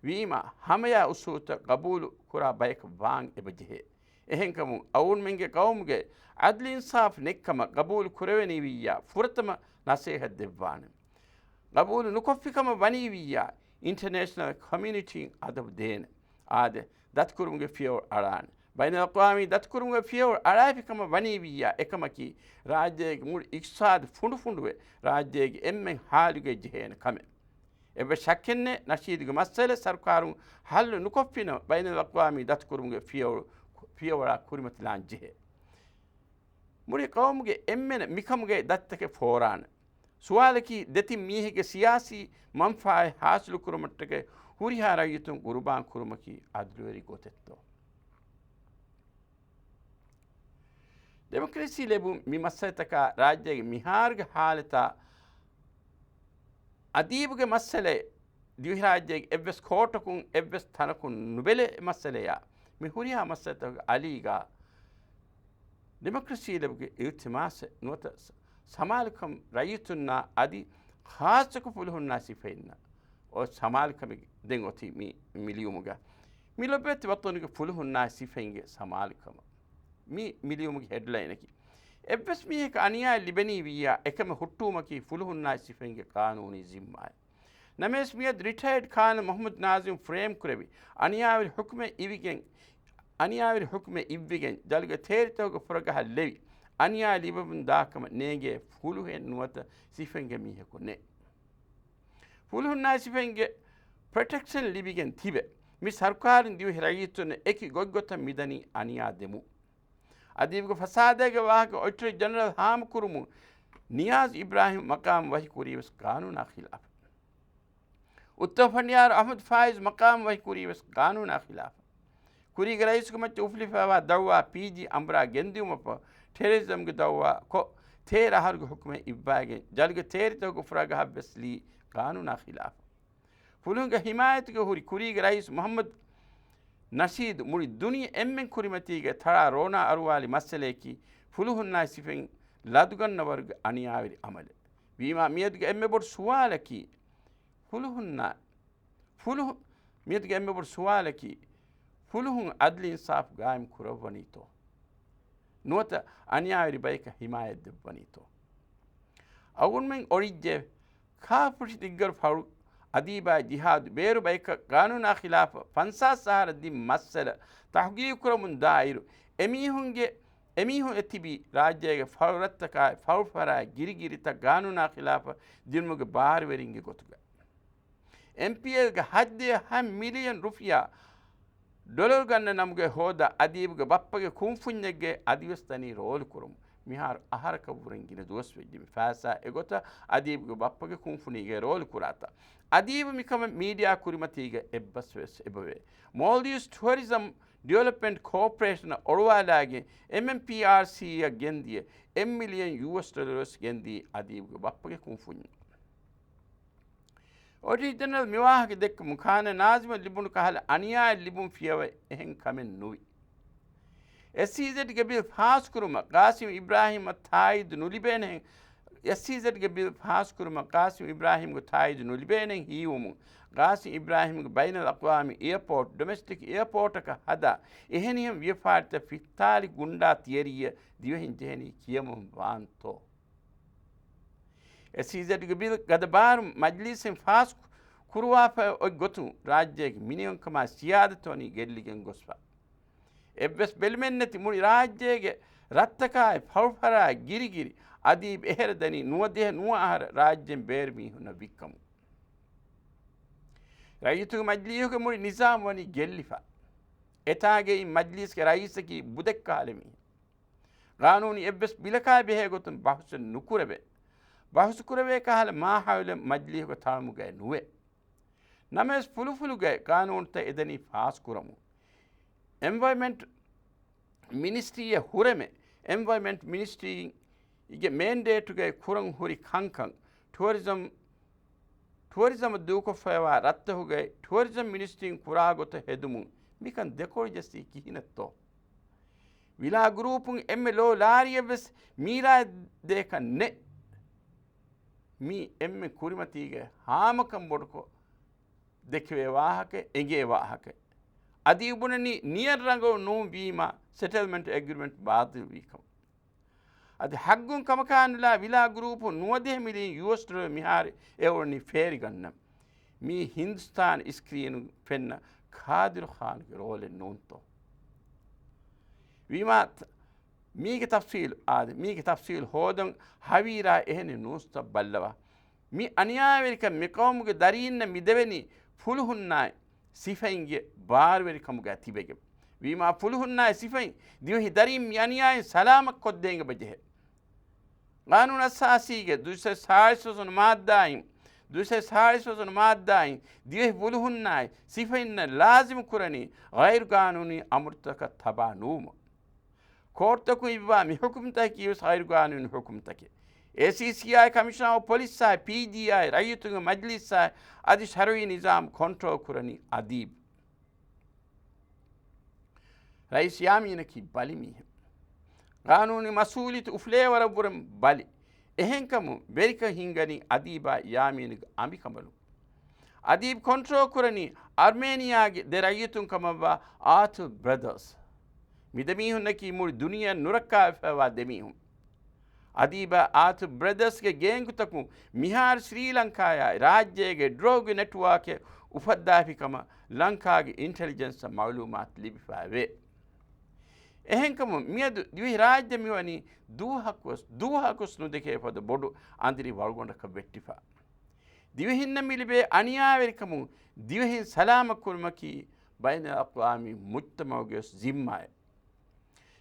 ވީމާ، ހަމަޔާ އުސޫލުތައް ގަބޫލު ކުރާ ބަޔަކަށް ވާން އެބަޖެހޭ. އެހެންކަމުން އަޅުގަނޑުމެންގެ ޤައުމުގެ ޢަދްލު އިންސާފު ނެތްކަމަށް ގަބޫލު ކުރެވެނީވިއްޔާ، ފުރަތަމަ ނަސޭހަތް ދެއްވާނެ. ގަބޫލު ނުކޮށްފިކަމަށް ވަނީވިއްޔާ، އިންޓަރނޭޝަނަލް ކޮމިއުނިޓީން އަދަބު ދޭނެ. އާދެ، ދަތުކުރުމުގެ ފިޔަވަޅު އަޅާނެ. ބައިނަލްއަޤްވާމީ ދަތުކުރުމުގެ ފިޔަވަޅު އަޅާފިކަމަށް ވަނީވިއްޔާ، އެކަމަކީ ރާއްޖޭގެ މުޅި އިޤްތިޞާދު ފުނޑުފުނޑުވެ، ރާއްޖޭގެ އެންމެން ހާލުގައި ޖެހޭނެ ކަމެއް. އެއްވެސް ޝައްކެއްނެތް، ނަޝީދުގެ މައްސަލަ ސަރުކާރުން ހައްލު ނުކޮށްފިނަމަ، ބައިނަލްއަޤްވާމީ ދަތުކުރުމުގެ ފިޔަވަޅު، ފިޔަވަޅާ ކުރިމަތިލާން ޖެހޭ. މުޅި ޤައުމުގެ އެންމެނަށް މިކަމުގެ ދަތިތަކެއް ފޯރާނެ. ސުވާލަކީ، ދެތިން މީހެއްގެ ސިޔާސީ މަންފާއެއް ހާސިލުކުރުމަށްޓަކައި ހުރިހާ ރައްޔިތުން ޤުރުބާން ކުރުމަކީ ޢަދުލުވެރި ގޮތެއްތޯ؟ ޑިމޮކްރަސީ ލެބުން މި މައްސަލަތަކާ ރާއްޖޭގެ މިހާރުގެ ހާލަތާ އަދީބުގެ މައްސަލައެއް، ދިވެހިރާއްޖޭގެ އެއްވެސް ކޯޓަކުން އެއްވެސް ތަނަކުން ނުބެލޭ މައްސަލަޔާ، މި ހުރިހާ މައްސަލަތަކުގެ އަލީގާ ޑިމޮކްރަސީ ލެބުގެ އިލްތިމާސެއް ނުވަތަ ސަ-، ސަމާލުކަން ރައްޔިތުންނާ އަދި ޚާއްޞަކޮށް ފުލުހުންނާ ސިފައިންނަށް އޮތް ސަމާލުކަމެއް ދެން އޮތީ މި، މި ލިޔުމުގަ. މި ލޮބުވެތި ވަޠަނުގެ ފުލުހުންނާ ސިފައިންގެ ސަމާލުކަމަށް. މި، މި ލިޔުމުގެ ހެޑްލައިނަކީ، އެއްވެސް މީހަކަށް އަނިޔާ ލިބެނީ ވިއްޔާ، އެކަމެއް ހުއްޓުވުމަކީ ފުލުހުންނާ ސިފައިންގެ ޤާނޫނީ ޒިންމާއެއް. ނަމަވެސް މިއަދު ރިޓަޔަރޑް ކާނަލް މުޙައްމަދު ނާޒިމް ފްރޭމް ކުރެވި، އަނިޔާވެރި ޙުކުމެއް އިވިގެން، އަނިޔާވެރި ޙުކުމެއް އިއްވިގެން، ޖަލުގެ ތޭރިތަކުގެ ފުރަގަހަށް ލެވި، އަނިޔާ ލިބެމުން ދާކަމަށް ނޭނގޭ ފުލުހެއް ނުވަތަ ސިފައިންގެ މީހަކު ނެތް. ފުލުހުންނާ ސިފައިންގެ ޕްރޮޓެކްޝަން ލިބިގެން ތިބެ، މި ސަރުކާރުން ދިވެހި ރައްޔިތުންނަށް އެކި ގޮތްގޮތަށް މިދަނީ އަނިޔާ ދެމުން. އަދީބުގެ ފަސާދައިގެ ވާހަކަ އޮޑިޓަރ ޖެނެރަލް ހާމަކުރުމުން ނިޔާޒް އިބްރާހިމް މަޤާމް ވަހިކުރީވެސް ޤާނޫނާ ޚިލާފަށް. އުއްތަމަ ފަންޑިޔާރު އަޙްމަދު ފާއިޒް މަޤާމް ވަހިކުރީވެސް ޤާނޫނާ ޚިލާފަށް. ކުރީގެ ރައީސުގެ މައްޗަށް އުފުލިފައިވާ ދައުވާ ޕީޖީ އަނބުރާ ގެންދިއުމަށް ޕަ-، ޓެރަރިޒަމްގެ ދައުވާ ކޮށް، ތޭރަ އަހަރުގެ ޙުކުމެއް އިއްވާގެން، ޖަލުގެ ތޭރިތަކުގެ ފުރަގަހަށްވެސް ލީ ޤާނޫނާ ޚިލާފަށް. ފުލުހުންގެ ހިމާޔަތުގައި ހުރި ކުރީގެ ރައީސް މުޙައްމަދު ނަޝީދު މުޅި ދުނިޔެ އެންމެން ކުރިމަތީގައި ތަޅާ ރޯނާ އަރުވާލި މައްސަލަޔަކީ ފުލުހުންނާ ސިފައިން ލަދުގަންނަވަރުގެ އަނިޔާވެރި އަމަލެއް. ވީމާ މިއަދުގެ އެންމެ ބޮޑު ސުވާލަކީ، ފުލުހުންނާ، ފުލުހު-، މިއަދުގެ އެންމެ ބޮޑު ސުވާލަކީ، ފުލުހުން ޢަދްލު އިންސާފު ޤާއިމް ކުރައްވަނީތޯ؟ ނުވަތަ އަނިޔާވެރި ބަޔަކަށް ހިމާޔަތް ދެއްވަނީތޯ؟ އަޅުގަނޑުމެން އޮޅިއްޖެ ކާފުށި ދިއްގަރު ފަޅު އަދީބާ ޖިހާދު ބޭރު ބަޔަކަށް ޤާނޫނާ ޚިލާފަށް ފަންސާސް އަހަރަށް ދިން މައްސަލަ ތަޙްޤީޤު ކުރަމުން ދާއިރު، އެމީހުންގެ، އެމީހުން އެ ތިބީ ރާއްޖޭގެ ފަރުރަށްތަކާއި ފަރުފަރާއި ގިރިގިރިތައް ގާނޫނާ ޚިލާފަށް ދިނުމުގެ ބާރުވެރިންގެ ގޮތުގަ. އެމްޕީއެލްގެ ހަތްދިހަ މިލިއަން ރުފިޔާ ޑޮލަރު ގަންނަ ނަމުގެ ހޯދާ އަދީބުގެ ބައްޕަގެ ކުންފުންޏެއްގެ އަދިވެސް ދަނީ ރޯލު ކުރުމުން. މިހާރު އަހަރަކަށްވުރެން ގިނަ ދުވަސް ވެއްޖެ މި ފައިސާ އެގޮތަށް އަދީބުގެ ބައްޕަގެ ކުންފުނީގައި ރޯލު ކުރާތާ. އަދީބު މިކަމަށް މީޑިއާ ކުރިމަތީގަ އެއްބަސްވެސް އެބަވޭ. މޯލްޑިވްސް ޓުއަރިޒަމް ޑިވެލޮޕްމަންޓް ކޯޕަރޭޝަނަށް އޮޅުވާލާގެން އެމްއެމްޕީއާރްސީއަށް ގެންދިޔަ އެއް މިލިއަން ޔޫއެސް ޑޮލަރުވެސް ގެންދީ އަދީބުގެ ބައްޕަގެ ކުންފުންޏަށް. އޮޑިޓަރ ޖެނެރަލް މިވާހަކަ ދެއްކުމުން ކާނަ ނާޒިމަށް ލިބުނު ކަހަލަ އަނިޔާއެއް ލިބުން ފިޔަވައި އެހެން ކަމެއް ނުވި. އެސްއީޒެޑްގެ ބިލް ފާސްކުރުމަށް ގާސިމް އިބްރާހީމަށް ތާއީދު ނުލިބޭނެހެން، އެސްއީޒެޑްގެ ބިލް ފާސްކުރުމަށް ގާސިމް އިބްރާހީމްގެ ތާއީދު ނުލިބޭނެހެން ހީވުމުން، ގާސިމް އިބްރާހީމްގެ ބައިނަލްއަޤްވާމީ އެއަޕޯޓް، ޑޮމެސްޓިކް އެއަޕޯޓަކަށް ހަދާ އެހެނިހެން ވިޔަފާރިތައް ފިއްތާލި ގުންޑާ ތިޔަރީއެއް ދިވެހިން ޖެހެނީ ކިޔަމަން ވާންތޯ؟ އެސްއީޒެޑްގެ ބިލް ގަދަ ބާރު މަޖްލީސްއިން ފާސް ކުރުވާފަ އޮތް ގޮތުން ރާއްޖޭގެ މިނިވަންކަމާ ސިޔާދަތު ވަނީ ގެއްލިގެން ގޮސްފަ. އެއްވެސް ބެލުމެއްނެތި މުޅި ރާއްޖޭގެ ރަށްތަކާއި ފަރުފަރާއި ގިރިގިރި އަދީބް އެހެރަ ދަނީ ނުވަދިހަ ނުވަ އަހަރަށް ރާއްޖޭން ބޭރު މީހުންނަށް ވިއްކަމުން. ރައްޔިތުންގެ މަޖްލީހުގެ މުޅި ނިޒާމް ވަނީ ގެއްލިފަ. އެތާގެއިން މަޖްލީސްގެ ރައީސަކީ ބުދެއްކާލެ މީހެއް. ގާނޫނީ އެއްވެސް ބިލަކާ ބެހޭ ގޮތުން ބަހުސެއް ނުކުރެވޭ. ބަހުސު ކުރެވޭ ކަހަލަ މާހައުލެއް މަޖްލީހުގެ ތަޅުމުގައި ނުވޭ. ނަމަވެސް ފުލުފުލުގައި ގާނޫނުތައް އެދަނީ ފާސްކުރަމުން. އެންވަޔަރމަންޓް މިނިސްޓްރީއަށް ހުރެމެ، އެންވަޔަރމަންޓް މިނިސްޓްރީގެ މޭންޑޭޓުގައި ކުރަން ހުރި ކަންކަން ޓުއަރިޒަމް، ޓުއަރިޒަމަށް ދޫކޮށްފައިވާ ރަށްތަކުގައި ޓުއަރިޒަމް މިނިސްޓްރީން ކުރާ ގޮތަށް ހެދުމުން މިކަން ދެކޮޅުޖެއްސީ ކިހިނެއްތޯ؟ ވިލާ ގްރޫޕުން އެންމެ ލޯ ލާރިއެއްވެސް މީރާ ދޭކަށް ނެތް. މީ އެންމެ ކުރިމަތީގެ ހާމަކަން ބޮޑުކޮށް ދެކެވޭ ވާހަކަ، އެނގޭ ވާހަކަ. އަދި ބުނަނީ ނިޔަތް ރަނގަޅު ނޫން ވީމަ ސެޓަލްމަންޓް އެގްރިމެންޓް ބާތިލް ވީކަމަށް. އަދި ޙައްގުން ކަމަކާ ނުލާ ވިލާ ގްރޫޕު ނުވަދިހަ މިލިއަން ޔޫއެސް ޑޮލަރު މިހާރު އެ އުޅެނީ ފޭރިގަންނަން. މީ ހިންދުސްތާން ސްކްރީނު ފެންނަ ޤާދިރު ޚާންގެ ރޯލެއް ނޫންތޯ؟ ވީމާ ތ-، މީގެ ތަފްސީލު އާދެ، މީގެ ތަފްސީލު ހޯދަން ހަވީރާ އެހެނި ނޫސްތައް ބައްލަވާ. މި އަނިޔާވެރިކަން މި ޤައުމުގެ ދަރީންނަށް މި ދެވެނީ ފުލުހުންނާއި ސިފައިންގެ ބާރުވެރިކަމުގަ ތިބެގެން. ވީމާ ފުލުހުންނާއި ސިފައިން ދިވެހި ދަރީން މި އަނިޔާއިން ސަލާމަތް ކޮށްދޭން އެބަ ޖެހޭ. ޤާނޫނު އަސާސީގެ ދުސައްސަ ހާޅިސް ވަނަ މާއްދާއިން، ދުސައްސަ ހާޅިސް ވަނަ މާއްދާއިން ދިވެހި ފުލުހުންނާއި ސިފައިންނަށް ލާޒިމު ކުރަނީ ޣައިރު ޤާނޫނީ އަމުރުތަކަށް ތަބާ ނުވުމަށް. ކޯޓްތަކުން އިއްވާ މި ޙުކުމްތަކަކީ ވެސް ޣައިރު ޤާނޫނީ ޙުކުމްތަކެއް. އޭސީސީއާއި ކަމިޝަނާ އޮފް ޕޮލިސްއާއި ޕީޖީއާއި ރައްޔިތުންގެ މަޖްލިސްއާއި އަދި ޝަރުޢީ ނިޒާމް ކޮންޓްރޯލް ކުރަނީ އަދީބް. ރައީސް ޔާމީނަކީ ބަލި މީހެއް. ޤާނޫނީ މަސްއޫލިއްޔަތު އުފުލޭވަރަށްވުރެ ބަލި. އެހެންކަމުން ވެރިކަން ހިންގަނީ އަދީބާ ޔާމީނުގެ އަނބިކަނބަލުން. އަދީބް ކޮންޓްރޯލް ކުރަނީ އަރްމޭނިއާގެ ދެ ރައްޔިތުން ކަމަށްވާ އާތު ބްރަދާސް. މި ދެމީހުންނަކީ މުޅި ދުނިޔެއަށް ނުރައްކާވެފައިވާ ދެމީހުން. އަދީބާ އާތު ބްރަދާސްގެ ގޭންގުތަކުން މިހާރު ސްރީލަންކާޔާ ރާއްޖޭގެ ޑްރަގް ނެޓްވާކެއް އުފައްދާފި ކަމަށް ލަންކާގެ އިންޓެލިޖެންސަށް މައުލޫމާތު ލިބިފައިވޭ. އެހެންކަމުން މިއަދު ދިވެހި ރާއްޖެ މިވަނީ ދުވަހަކުވެސް، ދުވަހަކުވެސް ނުދެކޭ ފަދަ ބޮޑު އަނދިރި ވަޅުގަނޑަކަށް ވެއްޓިފަ. ދިވެހިންނަށް މި ލިބޭ އަނިޔާވެރިކަމުން ދިވެހިން ސަލާމަތް ކުރުމަކީ ބައިނަލްއަޤްވާމީ މުޖްތަމަޢުގެ ވެސް ޒިންމާއެއް.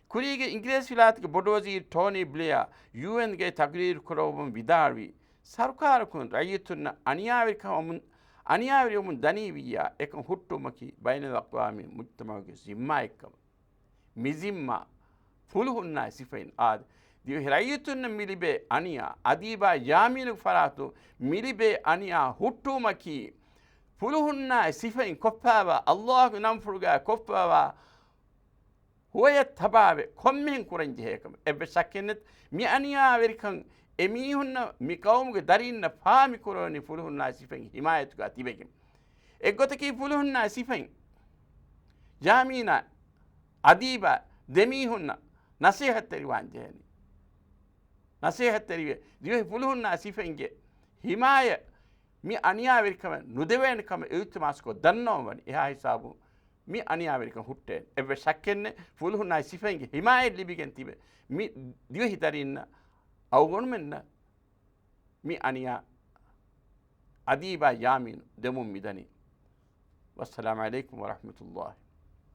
ކުރީގެ އިނގިރޭސިވިލާތުގެ ބޮޑުވަޒީރު ޓޯނީ ބްލެއާ ޔޫއެންގެ ތަޤްރީރު ކުރައްވަމުން ވިދާޅުވީ، ސަރުކާރަކުން ރައްޔިތުންނަށް އަނިޔާވެރިކަމުން، އަނިޔާވެރިވަމުން ދަނީވިއްޔާ، އެކަން ހުއްޓުވުމަކީ ބައިނަލްއަޤްވާމީ މުޖްތަމަޢުގެ ޒިންމާއެއްކަމަށް. މި ޒިންމާ ފުލުހުންނާއި ސިފައިން އާދެ، ދިވެހި ރައްޔިތުންނަށް މި ލިބޭ އަނިޔާ އަދީބާ ޔާމީނުގެ ފަރާތުން މި ލިބޭ އަނިޔާ ހުއްޓުވުމަކީ، ފުލުހުންނާއި ސިފައިން ކޮށްފައިވާ، ﷲ ގެ ނަންފުޅުގައި ކޮށްފައިވާ ހުވަޔަށް ތަބާވެ ކޮންމެހެން ކުރަންޖެހޭ ކަމެއް. އެއްވެސް ޝައްކެއް ނެތް. މި އަނިޔާވެރިކަން އެމީހުންނަށް މި ޤައުމުގެ ދަރީންނަށް ފާމި ކުރަވަނީ ފުލުހުންނާއި ސިފައިން ހިމާޔަތުގަ ތިބެގެން. އެއްގޮތަކީ ފުލުހުންނާއި ސިފައިން ޔާމީނާ އަދީބާ ދެމީހުންނަށް ނަސޭހަތްތެރިވާން ޖެހެނީ. ނަސޭހަތްތެރިވެ ދިވެހި ފުލުހުންނާ ސިފައިންގެ ހިމާޔަތް މި އަނިޔާވެރިކަމެއް ނުދެވޭނެ ކަމަށް އިލްތިމާސްކޮށް ދަންނަވަން ވަނީ. އެހާ ހިސާބުން މި އަނިޔާވެރިކަން ހުއްޓޭ. އެއްވެސް ޝައްކެއްނެއް، ފުލުހުންނާއި ސިފައިންގެ ހިމާޔަތް ލިބިގެން ތިބެ މި ދިވެހި ދަރީންނަށް އަޅުގަނޑުމެންނަށް މި އަނިޔާ އަދީބާ ޔާމީނު ދެމުން މިދަނީ. ވައްސަލާމް ޢަލައިކުމް ވަރަޙްމަތުﷲ.